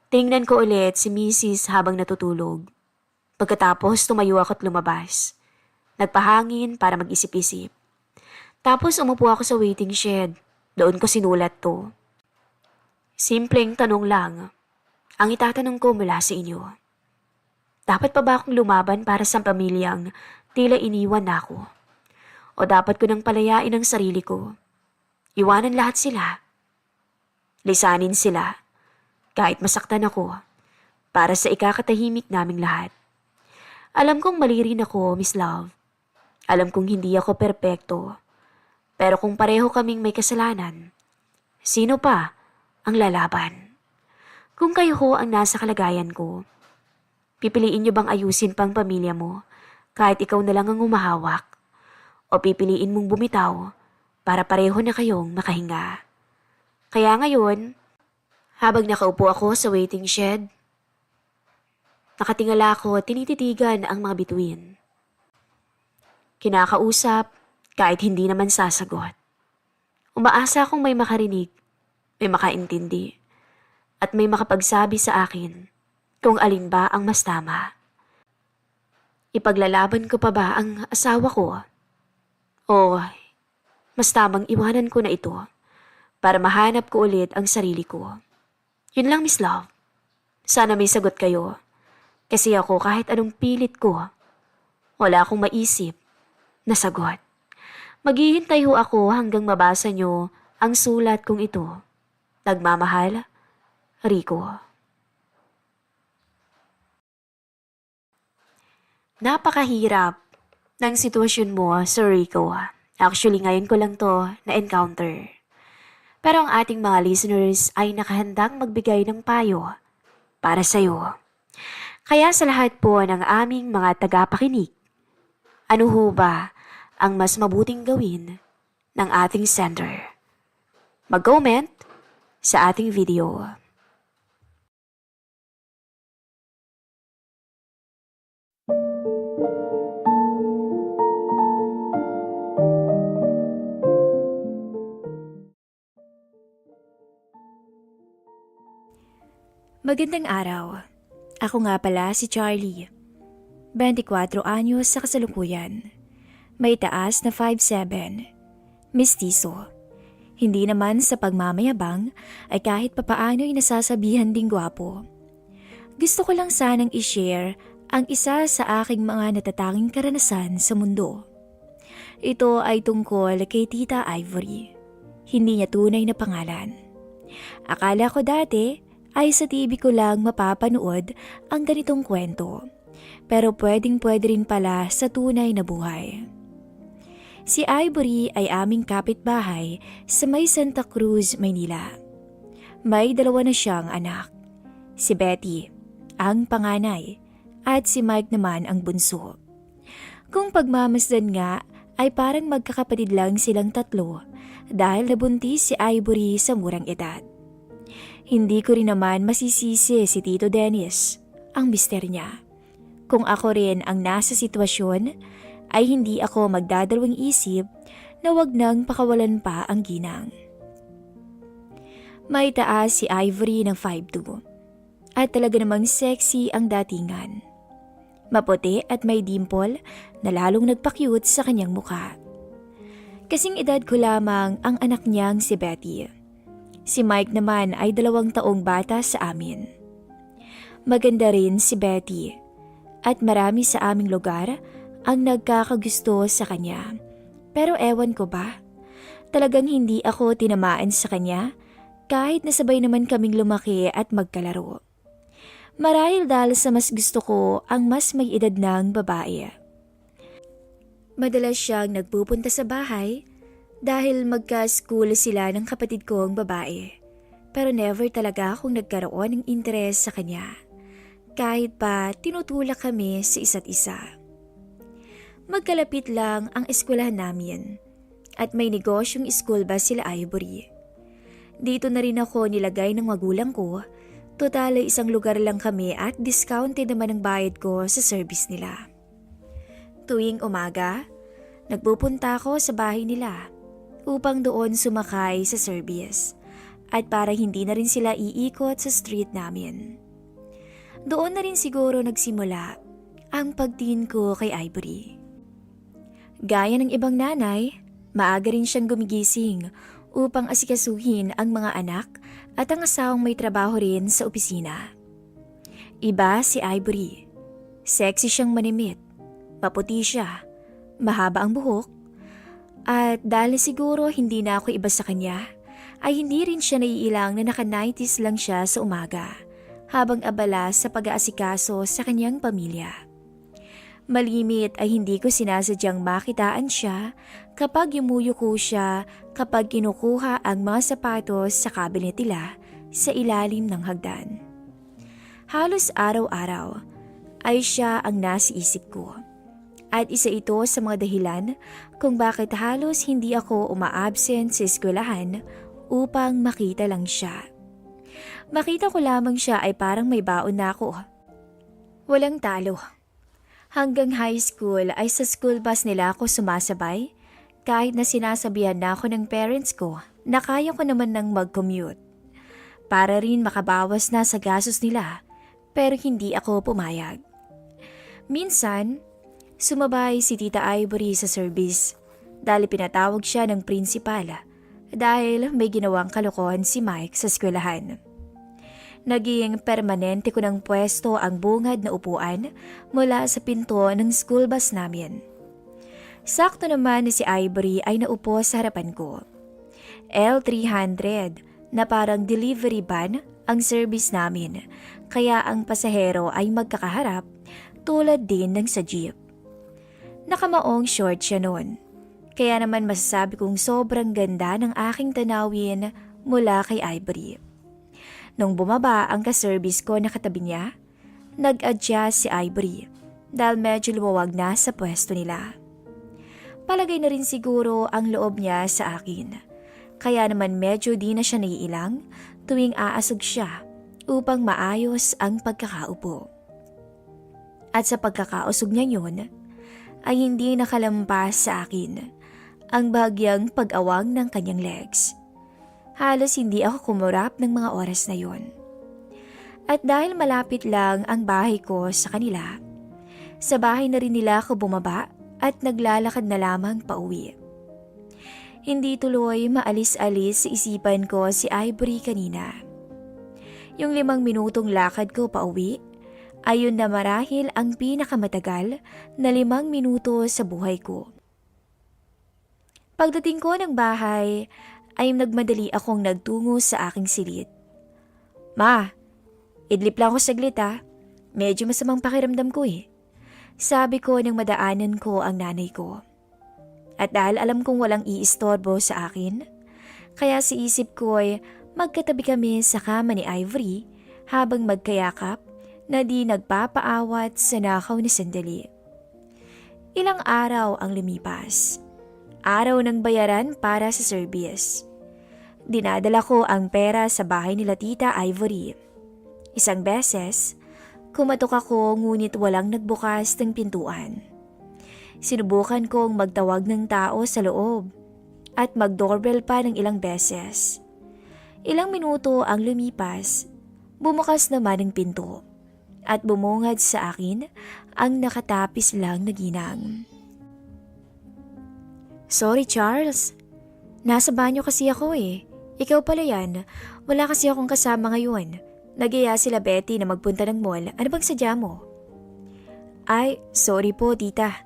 tingnan ko ulit si Mrs. habang natutulog. Pagkatapos tumayo ako at lumabas. Nagpahangin para mag-isip-isip. Tapos umupo ako sa waiting shed. Doon ko sinulat to. Simpleng tanong lang ang itatanong ko mula sa inyo. Dapat pa ba akong lumaban para sa pamilyang tila iniwan na ako? O dapat ko nang palayain ang sarili ko? Iwanan lahat sila. Lisanin sila. Kahit masaktan ako. Para sa ikakatahimik naming lahat. Alam kong mali rin ako, Miss Love. Alam kong hindi ako perpekto. Pero kung pareho kaming may kasalanan, sino pa ang lalaban? Kung kayo ho ang nasa kalagayan ko, pipiliin niyo bang ayusin pang pamilya mo kahit ikaw na lang ang umahawak? O pipiliin mong bumitaw para pareho na kayong makahinga? Kaya ngayon, habang nakaupo ako sa waiting shed, nakatingala ako at tinititigan ang mga bituin. Kinakausap kahit hindi naman sasagot. Umaasa akong may makarinig, may makaintindi, at may makapagsabi sa akin kung alin ba ang mas tama. Ipaglalaban ko pa ba ang asawa ko? O mas tamang iwanan ko na ito para mahanap ko ulit ang sarili ko? Yun lang, Miss Love. Sana may sagot kayo. Kasi ako kahit anong pilit ko, wala akong maisip na sagot. Maghihintay ho ako hanggang mabasa nyo ang sulat kong ito. Nagmamahal, Rico. Napakahirap ng sitwasyon mo, Sir Rico. Actually, ngayon ko lang to na-encounter. Pero ang ating mga listeners ay nakahandang magbigay ng payo para sa'yo. Kaya sa lahat po ng aming mga tagapakinig, ano ho ba ang mas mabuting gawin ng ating sender? Mag-comment sa ating video. Magandang araw. Ako nga pala si Charlie. 24 anyos sa kasalukuyan. May taas na 5'7". Mestizo. Hindi naman sa pagmamayabang ay kahit papaano'y nasasabihan ding gwapo. Gusto ko lang sanang i-share ang isa sa aking mga natatanging karanasan sa mundo. Ito ay tungkol kay Tita Ivory. Hindi niya tunay na pangalan. Akala ko dati ay sa TV ko lang mapapanood ang ganitong kwento. Pero pwedeng-pwede rin pala sa tunay na buhay. Si Ivory ay aming kapitbahay sa may Santa Cruz, Maynila. May 2 na siyang anak. Si Betty, ang panganay, at si Mike naman ang bunso. Kung pagmamasdan nga ay parang magkakapatid lang silang 3 dahil nabuntis si Ivory sa murang edad. Hindi ko rin naman masisisi si Tito Dennis, ang mister niya. Kung ako rin ang nasa sitwasyon, ay hindi ako magdadalawang isip na wag nang pakawalan pa ang ginang. May taas si Ivory ng 5'2", at talaga namang sexy ang datingan. Maputi at may dimple na lalong nagpa-cute sa kanyang mukha. Kasing edad ko lamang ang anak niyang si Betty. Si Mike naman ay 2 taong bata sa amin. Maganda rin si Betty at marami sa aming lugar ang nagkakagusto sa kanya. Pero ewan ko ba, talagang hindi ako tinamaan sa kanya kahit nasabay naman kaming lumaki at magkalaro. Marahil dahil sa mas gusto ko ang mas may edad ng babae. Madalas siyang nagpupunta sa bahay dahil magka-school sila ng kapatid kong babae. Pero never talaga akong nagkaroon ng interes sa kanya. Kahit pa tinutulak kami sa isa't isa. Magkalapit lang ang eskwelahan namin at may negosyong school bus sila Ivory. Dito na rin ako nilagay ng magulang ko. Total ay 1 lugar lang kami at discounted naman ang bayad ko sa service nila. Tuwing umaga, nagpupunta ako sa bahay nila upang doon sumakay sa service at para hindi na rin sila iikot sa street namin. Doon na rin siguro nagsimula ang pagtingin ko kay Ivory. Gaya ng ibang nanay, maaga rin siyang gumigising upang asikasuhin ang mga anak at ang asawang may trabaho rin sa opisina. Iba si Ivory. Sexy siyang manimit, maputi siya, mahaba ang buhok, at dahil siguro hindi na ako iba sa kanya, ay hindi rin siya naiilang na naka-90s lang siya sa umaga habang abala sa pag-aasikaso sa kanyang pamilya. Malimit ay hindi ko sinasadyang makitaan siya kapag yumuyuko siya kapag kinukuha ang mga sapatos sa cabinet nila sa ilalim ng hagdan. Halos araw-araw ay siya ang nasa isip ko. At isa ito sa mga dahilan kung bakit halos hindi ako uma-absent sa eskwelahan upang makita lang siya. Makita ko lamang siya ay parang may baon na ako. Walang talo. Hanggang high school ay sa school bus nila ako sumasabay kahit na sinasabihan na ako ng parents ko na kaya ko naman nang mag-commute. Para rin makabawas na sa gastos nila pero hindi ako pumayag. Minsan, sumabay si Tita Ivory sa service dahil pinatawag siya ng prinsipal dahil may ginawang kalokohan si Mike sa eskwelahan. Naging permanente ko ng pwesto ang bungad na upuan mula sa pinto ng school bus namin. Sakto naman na si Ivory ay naupo sa harapan ko. L300 na parang delivery van ang service namin kaya ang pasahero ay magkakaharap tulad din ng sa jeep. Nakamaong short siya noon. Kaya naman masasabi kong sobrang ganda ng aking tanawin mula kay Ivory. Nung bumaba ang ka-service ko na katabi niya, nag-adjust si Ivory dahil medyo lumawag na sa pwesto nila. Palagay na rin siguro ang loob niya sa akin. Kaya naman medyo di na siya naiilang tuwing aasog siya upang maayos ang pagkakaupo. At sa pagkakausog niya yun, ay hindi nakalampas sa akin ang bahagyang pag-awang ng kanyang legs. Halos hindi ako kumurap ng mga oras na yon. At dahil malapit lang ang bahay ko sa kanila, sa bahay na rin nila ako bumaba at naglalakad na lamang pauwi. Hindi tuloy maalis-alis sa isipan ko si Ivory kanina. Yung 5 minutong lakad ko pauwi Ayun na marahil ang pinakamatagal na 5 minuto sa buhay ko. Pagdating ko ng bahay, ay nagmadali akong nagtungo sa aking silid. Ma, idlip lang ako saglit ha. Medyo masamang pakiramdam ko eh. Sabi ko nang madaanan ko ang nanay ko. At dahil alam kong walang iistorbo sa akin, kaya sa isip ko ay magkatabi kami sa kama ni Ivory habang magkayakap na di nagpapaawat sa nakaw na sandali. Ilang araw ang lumipas. Araw ng bayaran para sa service. Dinadala ko ang pera sa bahay nila Tita Ivory. Isang beses, kumatok ako ngunit walang nagbukas ng pintuan. Sinubukan kong magtawag ng tao sa loob at mag-doorbell pa ng ilang beses. Ilang minuto ang lumipas, bumukas naman ang pinto at bumungad sa akin ang nakatapis lang na ginang. Sorry Charles, nasa banyo kasi ako eh. Ikaw pala yan, wala kasi akong kasama ngayon. Nag-iya sila Betty na magpunta ng mall, ano bang sadya mo? Ay, sorry po tita.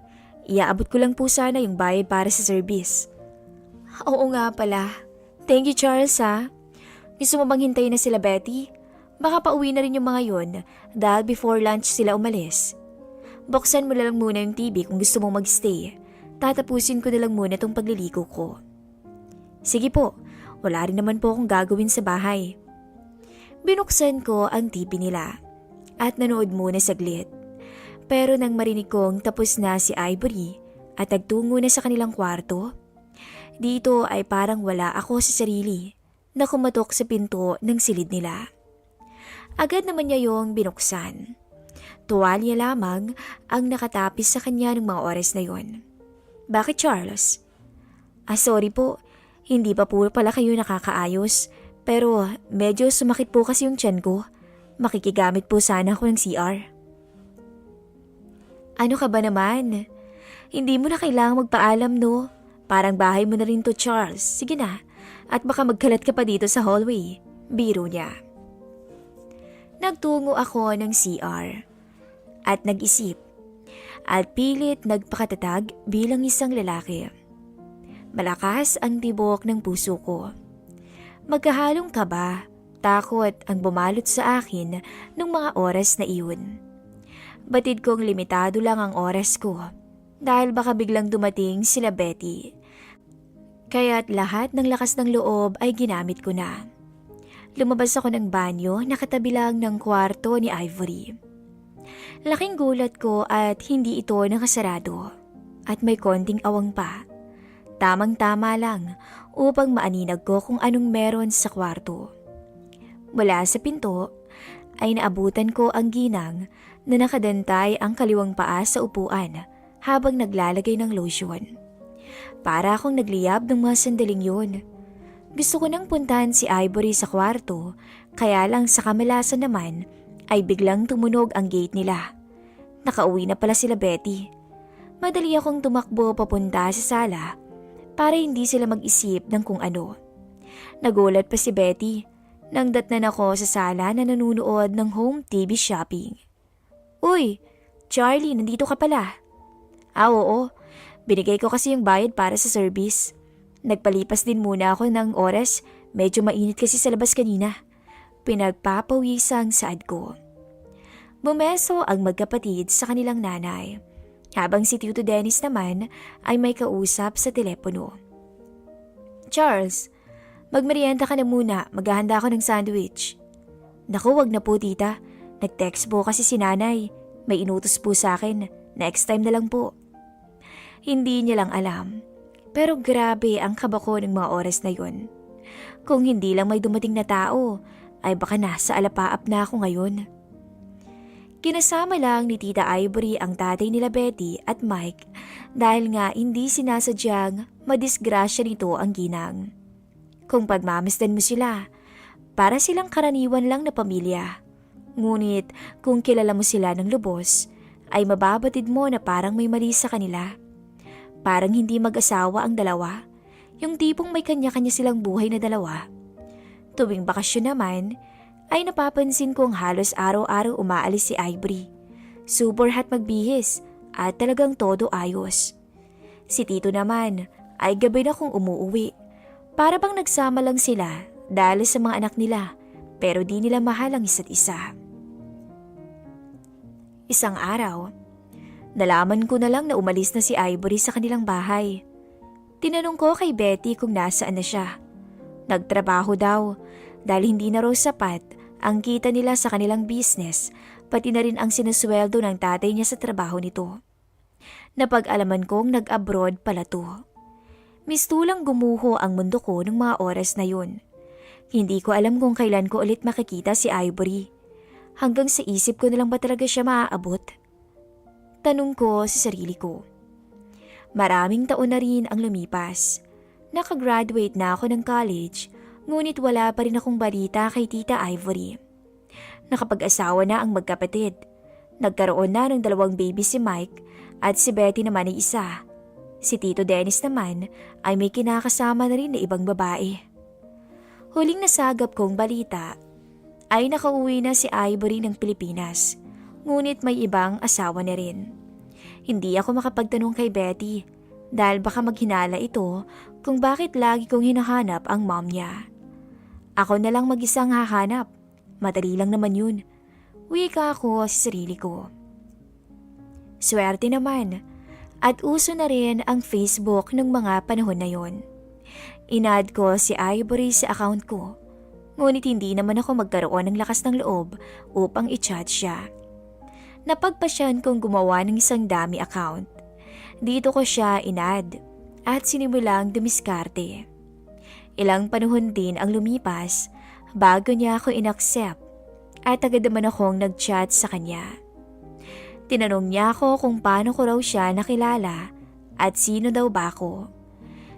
Iaabot ko lang po sana yung bayad para sa service. Oo nga pala. Thank you Charles ha. Gusto mo bang hintayin na sila Betty? Baka pauwi na rin yung mga yun dahil before lunch sila umalis. Buksan mo na lang muna yung TV kung gusto mong magstay. Tatapusin ko na lang muna tong pagliligo ko. Sige po, wala rin naman po akong gagawin sa bahay. Binuksan ko ang TV nila at nanood muna saglit. Pero nang marinig kong tapos na si Ivory at nagtungo na sa kanilang kwarto, dito ay parang wala ako sa sarili na kumatok sa pinto ng silid nila. Agad naman niya yung binuksan. Tuwalya lamang ang nakatapis sa kanya ng mga oras na yon. Bakit Charles? Sorry po, hindi pa po pala kayo nakakaayos. Pero medyo sumakit po kasi yung tiyan ko. Makikigamit po sana ako ng CR. Ano ka ba naman? Hindi mo na kailangang magpaalam no? Parang bahay mo na rin to Charles. Sige na. At baka magkalat ka pa dito sa hallway. Biro niya. Nagtungo ako ng CR at nag-isip at pilit nagpakatatag bilang isang lalaki. Malakas ang tibok ng puso ko. Magkahalong kaba, takot ang bumalot sa akin nung mga oras na iyon. Batid kong limitado lang ang oras ko dahil baka biglang dumating sila Betty. Kaya't lahat ng lakas ng loob ay ginamit ko na. Lumabas ako ng banyo na katabi lang ng kwarto ni Ivory. Laking gulat ko at hindi ito nakasarado at may konting awang pa. Tamang-tama lang upang maaninag ko kung anong meron sa kwarto. Mula sa pinto ay naabutan ko ang ginang na nakadantay ang kaliwang paa sa upuan habang naglalagay ng lotion. Para akong nagliyab ng mga sandaling yun. Gusto ko nang puntahan si Ivory sa kwarto, kaya lang sa kamalasan naman ay biglang tumunog ang gate nila. Nakauwi na pala sila Betty. Madali akong tumakbo papunta sa sala para hindi sila mag-isip ng kung ano. Nagulat pa si Betty nang datnan ako sa sala na nanunood ng home TV shopping. Uy, Charlie, nandito ka pala. Oo, binigay ko kasi yung bayad para sa service. Nagpalipas din muna ako ng oras, medyo mainit kasi sa labas kanina. Pinagpapawisang saad ko. Bumeso ang magkapatid sa kanilang nanay, habang si Tito Dennis naman ay may kausap sa telepono. Charles, magmerienda ka na muna, maghahanda ako ng sandwich. Naku, wag na po tita, nag-text po kasi si nanay, may inutos po sa akin, next time na lang po. Hindi niya lang alam. Pero grabe ang kaba ko ng mga oras na yun. Kung hindi lang may dumating na tao, ay baka nasa alapaap na ako ngayon. Kinasama lang ni Tita Ivory ang tatay nila Betty at Mike dahil nga hindi sinasadyang madisgrasya nito ang ginang. Kung pagmamasdan mo sila, para silang karaniwan lang na pamilya. Ngunit kung kilala mo sila ng lubos, ay mababatid mo na parang may mali sa kanila. Parang hindi mag-asawa ang dalawa, yung tipong may kanya-kanya silang buhay na dalawa. Tuwing bakasyon naman, ay napapansin kong halos araw-araw umaalis si Ivory. Super hot magbihis at talagang todo ayos. Si Tito naman ay gabi na kung umuuwi. Para bang nagsama lang sila dahil sa mga anak nila pero di nila mahal ang isa't isa. Isang araw, nalaman ko na lang na umalis na si Ivory sa kanilang bahay. Tinanong ko kay Betty kung nasaan na siya. Nagtrabaho daw dahil hindi na raw sapat ang kita nila sa kanilang business, pati na rin ang sinusweldo ng tatay niya sa trabaho nito. Napag-alaman kong nag-abroad pala to. Mistulang gumuho ang mundo ko ng mga oras na yun. Hindi ko alam kung kailan ko ulit makikita si Ivory. Hanggang sa isip ko na lang ba talaga siya maaabot? Tanong ko sa sarili ko. Maraming taon na rin ang lumipas. Nakagraduate na ako ng college, ngunit wala pa rin akong balita kay Tita Ivory. Nakapag-asawa na ang magkapatid. Nagkaroon na ng 2 baby si Mike at si Betty naman ay isa. Si Tito Dennis naman ay may kinakasama na rin na ibang babae. Huling nasagap kong balita ay nakauwi na si Ivory ng Pilipinas, ngunit may ibang asawa na rin. Hindi ako makapagtanong kay Betty dahil baka maghinala ito kung bakit lagi kong hinahanap ang mom niya. Ako na lang mag-isang hahanap. Madali lang naman yun. Wika ako sa sarili ko. Swerte naman at uso na rin ang Facebook nung mga panahon na yon. Inad ko si Ivory sa account ko, ngunit hindi naman ako magkaroon ng lakas ng loob upang i-chat siya. Napagpasyan kong gumawa ng isang dummy account. Dito ko siya inad at sinimulang dumiskarte. Ilang panahon din ang lumipas bago niya ako inaccept at agad naman akong nag-chat sa kanya. Tinanong niya ako kung paano ko raw siya nakilala at sino daw ba ako.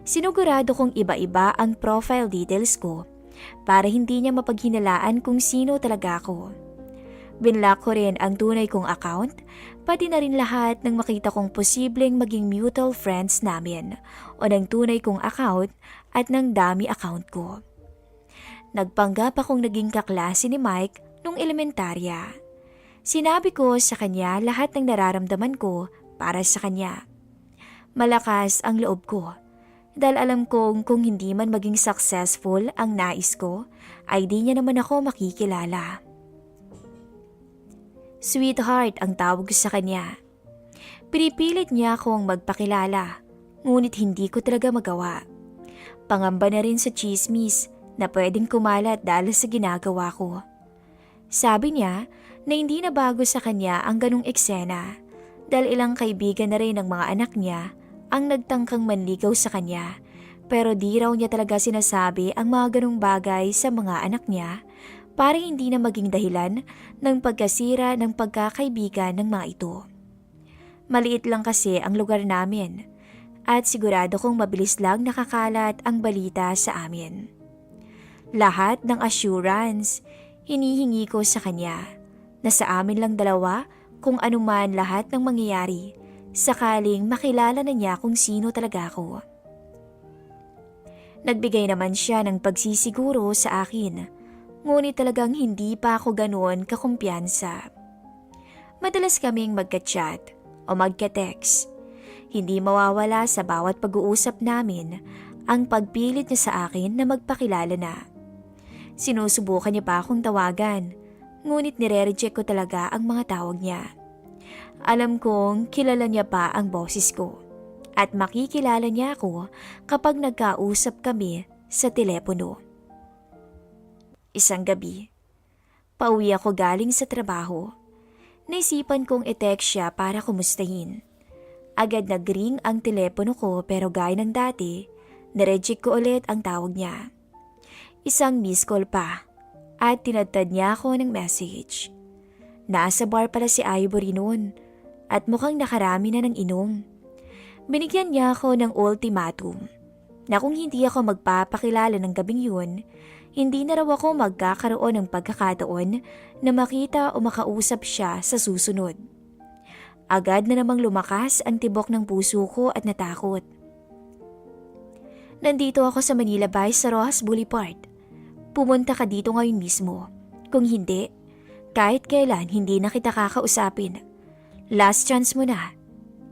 Sinugurado kong iba-iba ang profile details ko para hindi niya mapaghinalaan kung sino talaga ako. Binlock ko rin ang tunay kong account, pati na rin lahat ng makita kong posibleng maging mutual friends namin o ng tunay kong account at ng dummy account ko. Nagpanggap akong naging kaklase ni Mike nung elementarya. Sinabi ko sa kanya lahat ng nararamdaman ko para sa kanya. Malakas ang loob ko dahil alam kong kung hindi man maging successful ang nais ko, ay di niya naman ako makikilala. Sweetheart ang tawag ko sa kanya. Pinipilit niya akong magpakilala, ngunit hindi ko talaga magawa. Pangamba na rin sa chismis na pwedeng kumalat dahil sa ginagawa ko. Sabi niya na hindi na bago sa kanya ang ganong eksena dahil ilang kaibigan na rin ng mga anak niya ang nagtangkang manligaw sa kanya, pero di raw niya talaga sinasabi ang mga ganong bagay sa mga anak niya para hindi na maging dahilan ng pagkasira ng pagkakaibigan ng mga ito. Maliit lang kasi ang lugar namin at sigurado kong mabilis lang nakakalat ang balita sa amin. Lahat ng assurance hinihingi ko sa kanya na sa amin lang dalawa kung anuman lahat ng mangyayari, sakaling makilala na niya kung sino talaga ako. Nagbigay naman siya ng pagsisiguro sa akin, ngunit talagang hindi pa ako ganoon kakumpiyansa. Madalas kaming magka-chat o magka-text. Hindi mawawala sa bawat pag-uusap namin ang pagpilit niya sa akin na magpakilala na. Sinusubukan niya pa akong tawagan, ngunit nire-reject ko talaga ang mga tawag niya. Alam kong kilala niya pa ang boses ko at makikilala niya ako kapag nagkausap kami sa telepono. Isang gabi, pauwi ako galing sa trabaho. Naisipan kong i-text siya para kumustahin. Agad nag-ring ang telepono ko pero gaya ng dati, nireject ko ulit ang tawag niya. Isang miss call pa at tinadtad niya ako ng message. Nasa bar pala si Ivory noon at mukhang nakarami na ng inom. Binigyan niya ako ng ultimatum na kung hindi ako magpapakilala ng gabing yun, hindi na raw ako magkakaroon ng pagkakataon na makita o makausap siya sa susunod. Agad na namang lumakas ang tibok ng puso ko at natakot. Nandito ako sa Manila Bay sa Rojas Boulevard. Pumunta ka dito ngayon mismo. Kung hindi, kahit kailan hindi na kita kakausapin. Last chance mo na.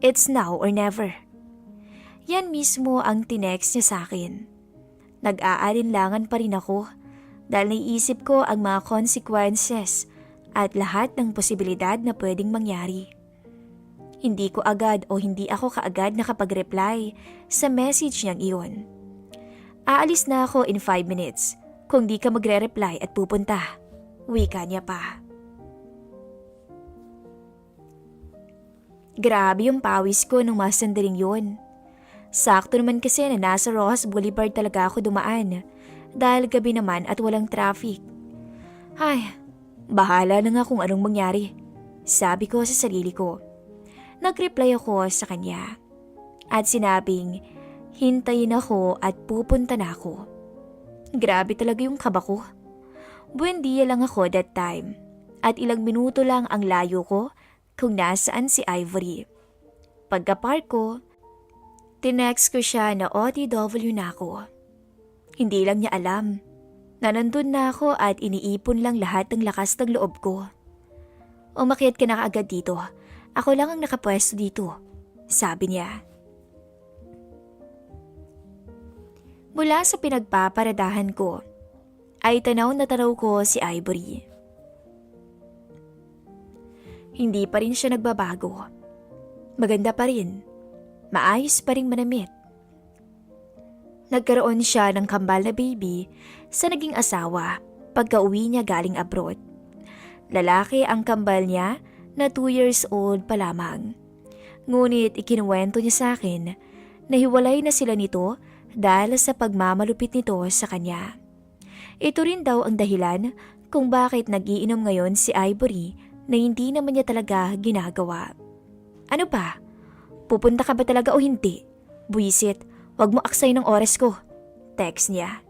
It's now or never. Yan mismo ang tinext niya sa akin. Nag-aalinlangan pa rin ako dahil naiisip ko ang mga consequences at lahat ng posibilidad na pwedeng mangyari. Hindi ako kaagad nakapag-reply sa message niyang iyon. Aalis na ako in 5 minutes kung di ka magre-reply at pupunta. Wika niya pa. Grabe yung pawis ko nung mga sandaling yun. Sakto naman kasi na nasa Rojas Boulevard talaga ako dumaan dahil gabi naman at walang traffic. Ay, bahala na nga kung anong mangyari, sabi ko sa sarili ko. Nag-reply ako sa kanya at sinabing hintayin ako at pupunta na ako. Grabe talaga yung kaba ko. Buendia lang ako that time at ilang minuto lang ang layo ko kung nasaan si Ivory. Pagka-park ko, tinext ko siya na OTW na ako. Hindi lang niya alam na nandun na ako at iniipon lang lahat ng lakas ng loob ko. Umakyat ka na kaagad dito. Ako lang ang nakapwesto dito, sabi niya. Mula sa pinagpaparadahan ko, ay tanaw na tanaw ko si Ivory. Hindi pa rin siya nagbabago. Maganda pa rin. Maayos pa rin manamit. Nagkaroon siya ng kambal na baby sa naging asawa pagka-uwi niya galing abroad. Lalaki ang kambal niya na 2 years old pa lamang. Ngunit ikinuwento niya sa akin na hiwalay na sila nito dahil sa pagmamalupit nito sa kanya. Ito rin daw ang dahilan kung bakit nagiinom ngayon si Ivory na hindi naman niya talaga ginagawa. Ano ba? Pupunta ka ba talaga o hindi? Buisit, wag mo aksay ng oras ko. Text niya.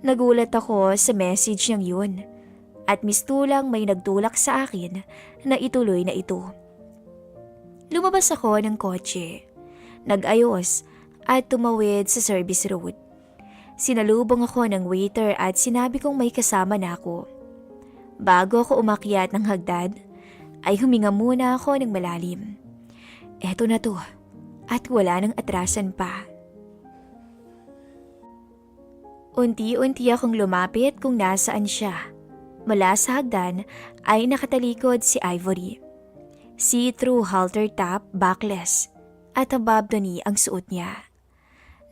Nagulat ako sa message niyang yun at mistulang may nagtulak sa akin na ituloy na ito. Lumabas ako ng kotse, nag-ayos at tumawid sa service road. Sinalubong ako ng waiter at sinabi kong may kasama na ako. Bago ako umakyat ng hagdan, ay huminga muna ako ng malalim. Eto na to at wala nang atrasan pa. Unti-unti akong lumapit kung nasaan siya. Mula sa hagdan ay nakatalikod si Ivory. See-through halter top, backless at above the knee ang suot niya.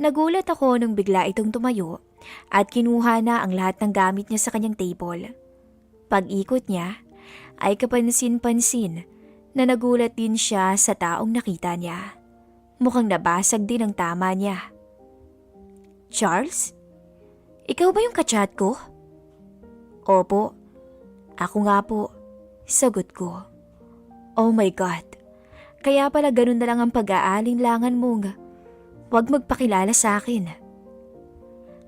Nagulat ako nung bigla itong tumayo at kinuha na ang lahat ng gamit niya sa kanyang table. Pag-ikot niya ay kapansin-pansin na nagulat din siya sa taong nakita niya. Mukhang nabasag din ang tama niya. Charles? Ikaw ba yung kachat ko? Opo. Ako nga po. Sagot ko. Oh my God. Kaya pala ganun na lang ang pag-aalinlangan mong huwag magpakilala sa akin.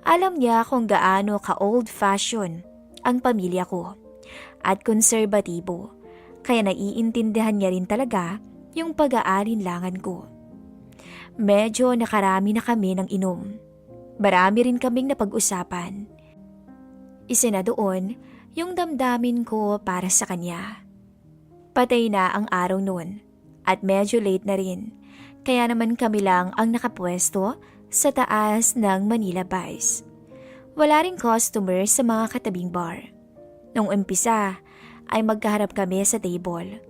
Alam niya kung gaano ka-old-fashioned ang pamilya ko at konserbatibo, kaya naiintindihan niya rin talaga yung pag-aalinlangan ko. Medyo nakarami na kami ng inom. Marami rin kaming napag-usapan. Isa na doon yung damdamin ko para sa kanya. Patay na ang araw noon at medyo late na rin. Kaya naman kami lang ang nakapwesto sa taas ng Manila Vice. Wala ring customer sa mga katabing bar. Nung umpisa ay magkaharap kami sa table.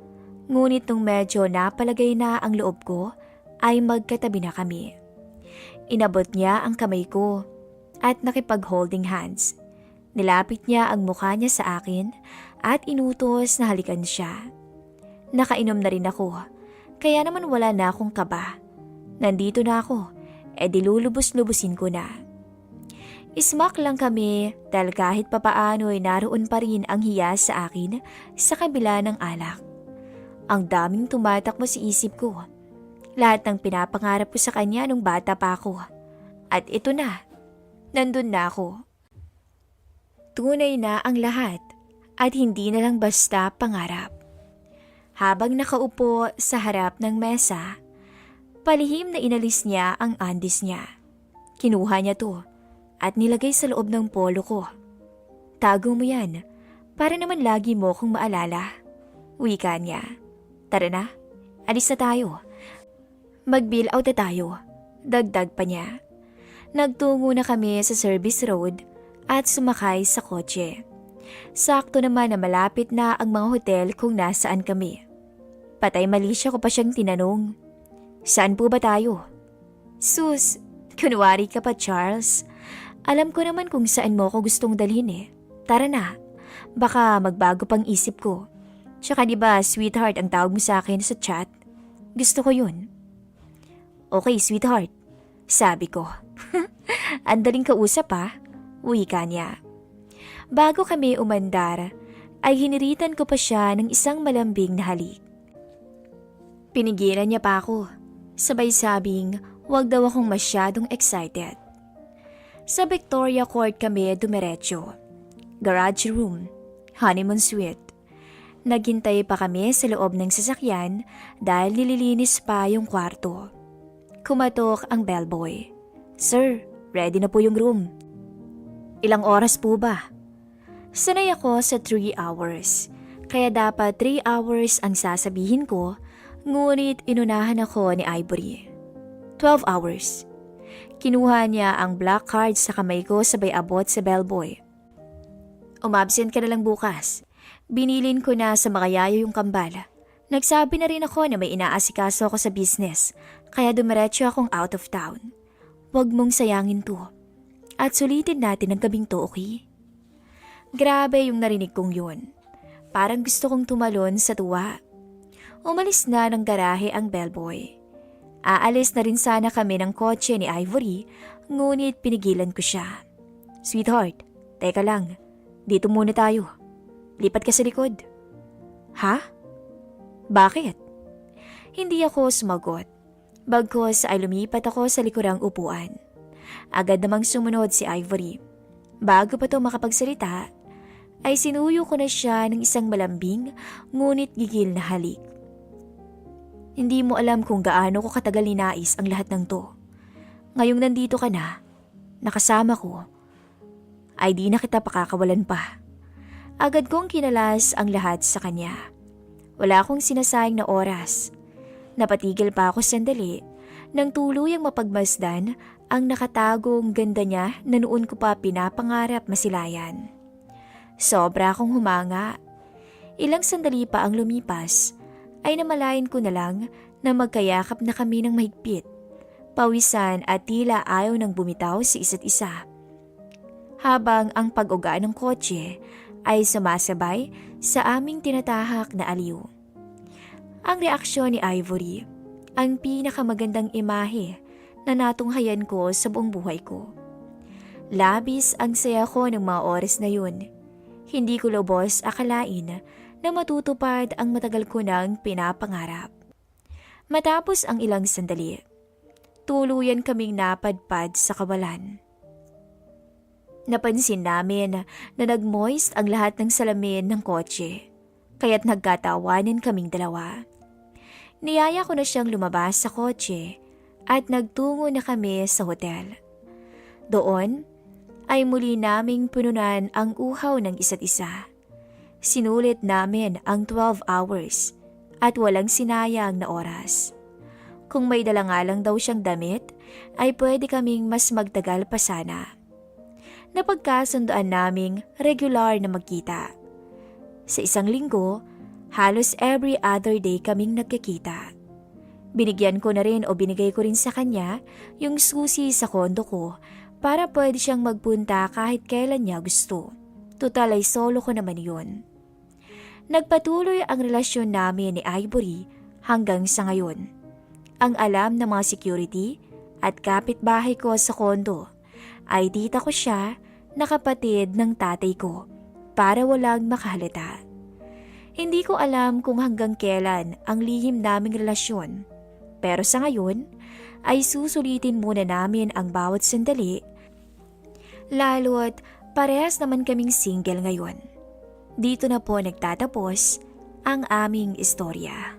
Ngunit nung medyo napalagay na ang loob ko ay magkatabi na kami. Inabot niya ang kamay ko at nakipag-holding hands. Nilapit niya ang mukha niya sa akin at inutos na halikan siya. Nakainom na rin ako. Kaya naman wala na akong kaba. Nandito na ako, dilulubos-lubusin ko na. Ismak lang kami dahil kahit papaano ay naroon pa rin ang hiya sa akin sa kabila ng alak. Ang daming tumatakbo sa isip ko. Lahat ng pinapangarap ko sa kanya nung bata pa ako. At ito na, nandun na ako. Tunay na ang lahat at hindi na lang basta pangarap. Habang nakaupo sa harap ng mesa, palihim na inalis niya ang undies niya. Kinuha niya to at nilagay sa loob ng polo ko. Tago mo yan Para naman lagi mo kong maalala. Wika niya. Tara na, alis na tayo. Mag-bill out na tayo. Dagdag pa niya. Nagtungo na kami sa service road at sumakay sa kotse. Sakto naman na malapit na ang mga hotel kung nasaan kami. Patay malisya ko pa siyang tinanong. Saan po ba tayo? Sus, kunwari ka pa Charles. Alam ko naman kung saan mo ako gustong dalhin eh. Tara na, baka magbago pang isip ko. Tsaka diba sweetheart ang tawag mo sa akin sa chat? Gusto ko yun. Okay sweetheart, sabi ko. Andaling kausap ha, wika niya. Bago kami umandar, ay hiniritan ko pa siya ng isang malambing na halik. Pinigilan niya pa ako, sabay sabing wag daw akong masyadong excited. Sa Victoria Court kami dumiretso. Garage room, honeymoon suite. Naghintay pa kami sa loob ng sasakyan dahil nililinis pa yung kwarto. Kumatok ang bellboy. Sir, ready na po yung room. Ilang oras po ba? Sanay ako sa 3 hours, kaya dapat 3 hours ang sasabihin ko, ngunit inunahan ako ni Ivory. 12 hours. Kinuha niya ang black card sa kamay ko sabay abot sa bellboy. Umabsent ka na lang bukas. Binilin ko na sa makayayo yung kambal. Nagsabi na rin ako na may inaasikaso ako sa business, kaya dumiretso akong out of town. Huwag mong sayangin to. At sulitin natin ang gabing to, okay? Grabe yung narinig kong yun. Parang gusto kong tumalon sa tuwa. Umalis na ng garahe ang bellboy. Aalis na rin sana kami ng kotse ni Ivory, ngunit pinigilan ko siya. Sweetheart, teka lang. Dito muna tayo. Lipat ka sa likod. Ha? Bakit? Hindi ako sumagot. Bagkus ay lumipat ako sa likurang upuan. Agad namang sumunod si Ivory. Bago pa to makapagsalita, ay sinuyo ko na siya ng isang malambing ngunit gigil na halik. Hindi mo alam kung gaano ko katagal ninais ang lahat ng to. Ngayong nandito ka na, nakasama ko, ay di na kita pakakawalan pa. Agad kong kinalas ang lahat sa kanya. Wala akong sinasayang na oras. Napatigil pa ako sandali nang tuluyang mapagmasdan ang nakatagong ganda niya na noon ko pa pinapangarap masilayan. Sobra akong humanga. Ilang sandali pa ang lumipas ay namalayan ko na lang na magkayakap na kami ng mahigpit. Pawisan at tila ayaw nang bumitaw sa isa't isa. Habang ang pag-uga ng kotse ay sumasabay sa aming tinatahak na aliw. Ang reaksyon ni Ivory, ang pinakamagandang imahe na natunghayan ko sa buong buhay ko. Labis ang saya ko ng mga oras na yun. Hindi ko lubos akalain na matutupad ang matagal ko nang pinapangarap. Matapos ang ilang sandali, tuluyan kaming napadpad sa kawalan. Napansin namin na nag-moist ang lahat ng salamin ng kotse, kaya't nagkatawanan kaming dalawa. Niyaya ko na siyang lumabas sa kotse at nagtungo na kami sa hotel. Doon ay muli naming pununan ang uhaw ng isa't isa. Sinulit namin ang 12 hours at walang sinayang na oras. Kung may dala nga lang daw siyang damit, ay pwede kaming mas magtagal pa sana. Napagkasundoan naming regular na magkita. Sa isang linggo, halos every other day kaming nagkikita. Binigyan ko na rin o binigay ko rin sa kanya yung susi sa kondo ko para pwede siyang magpunta kahit kailan niya gusto. Tutal ay solo ko naman yun. Nagpatuloy ang relasyon namin ni Ivory hanggang sa ngayon. Ang alam ng mga security at kapitbahay ko sa kondo ay tita ko siya na kapatid ng tatay ko para walang makahalata. Hindi ko alam kung hanggang kailan ang lihim naming relasyon, pero sa ngayon ay susulitin muna namin ang bawat sandali, lalo't parehas naman kaming single ngayon. Dito na po nagtatapos ang aming istorya.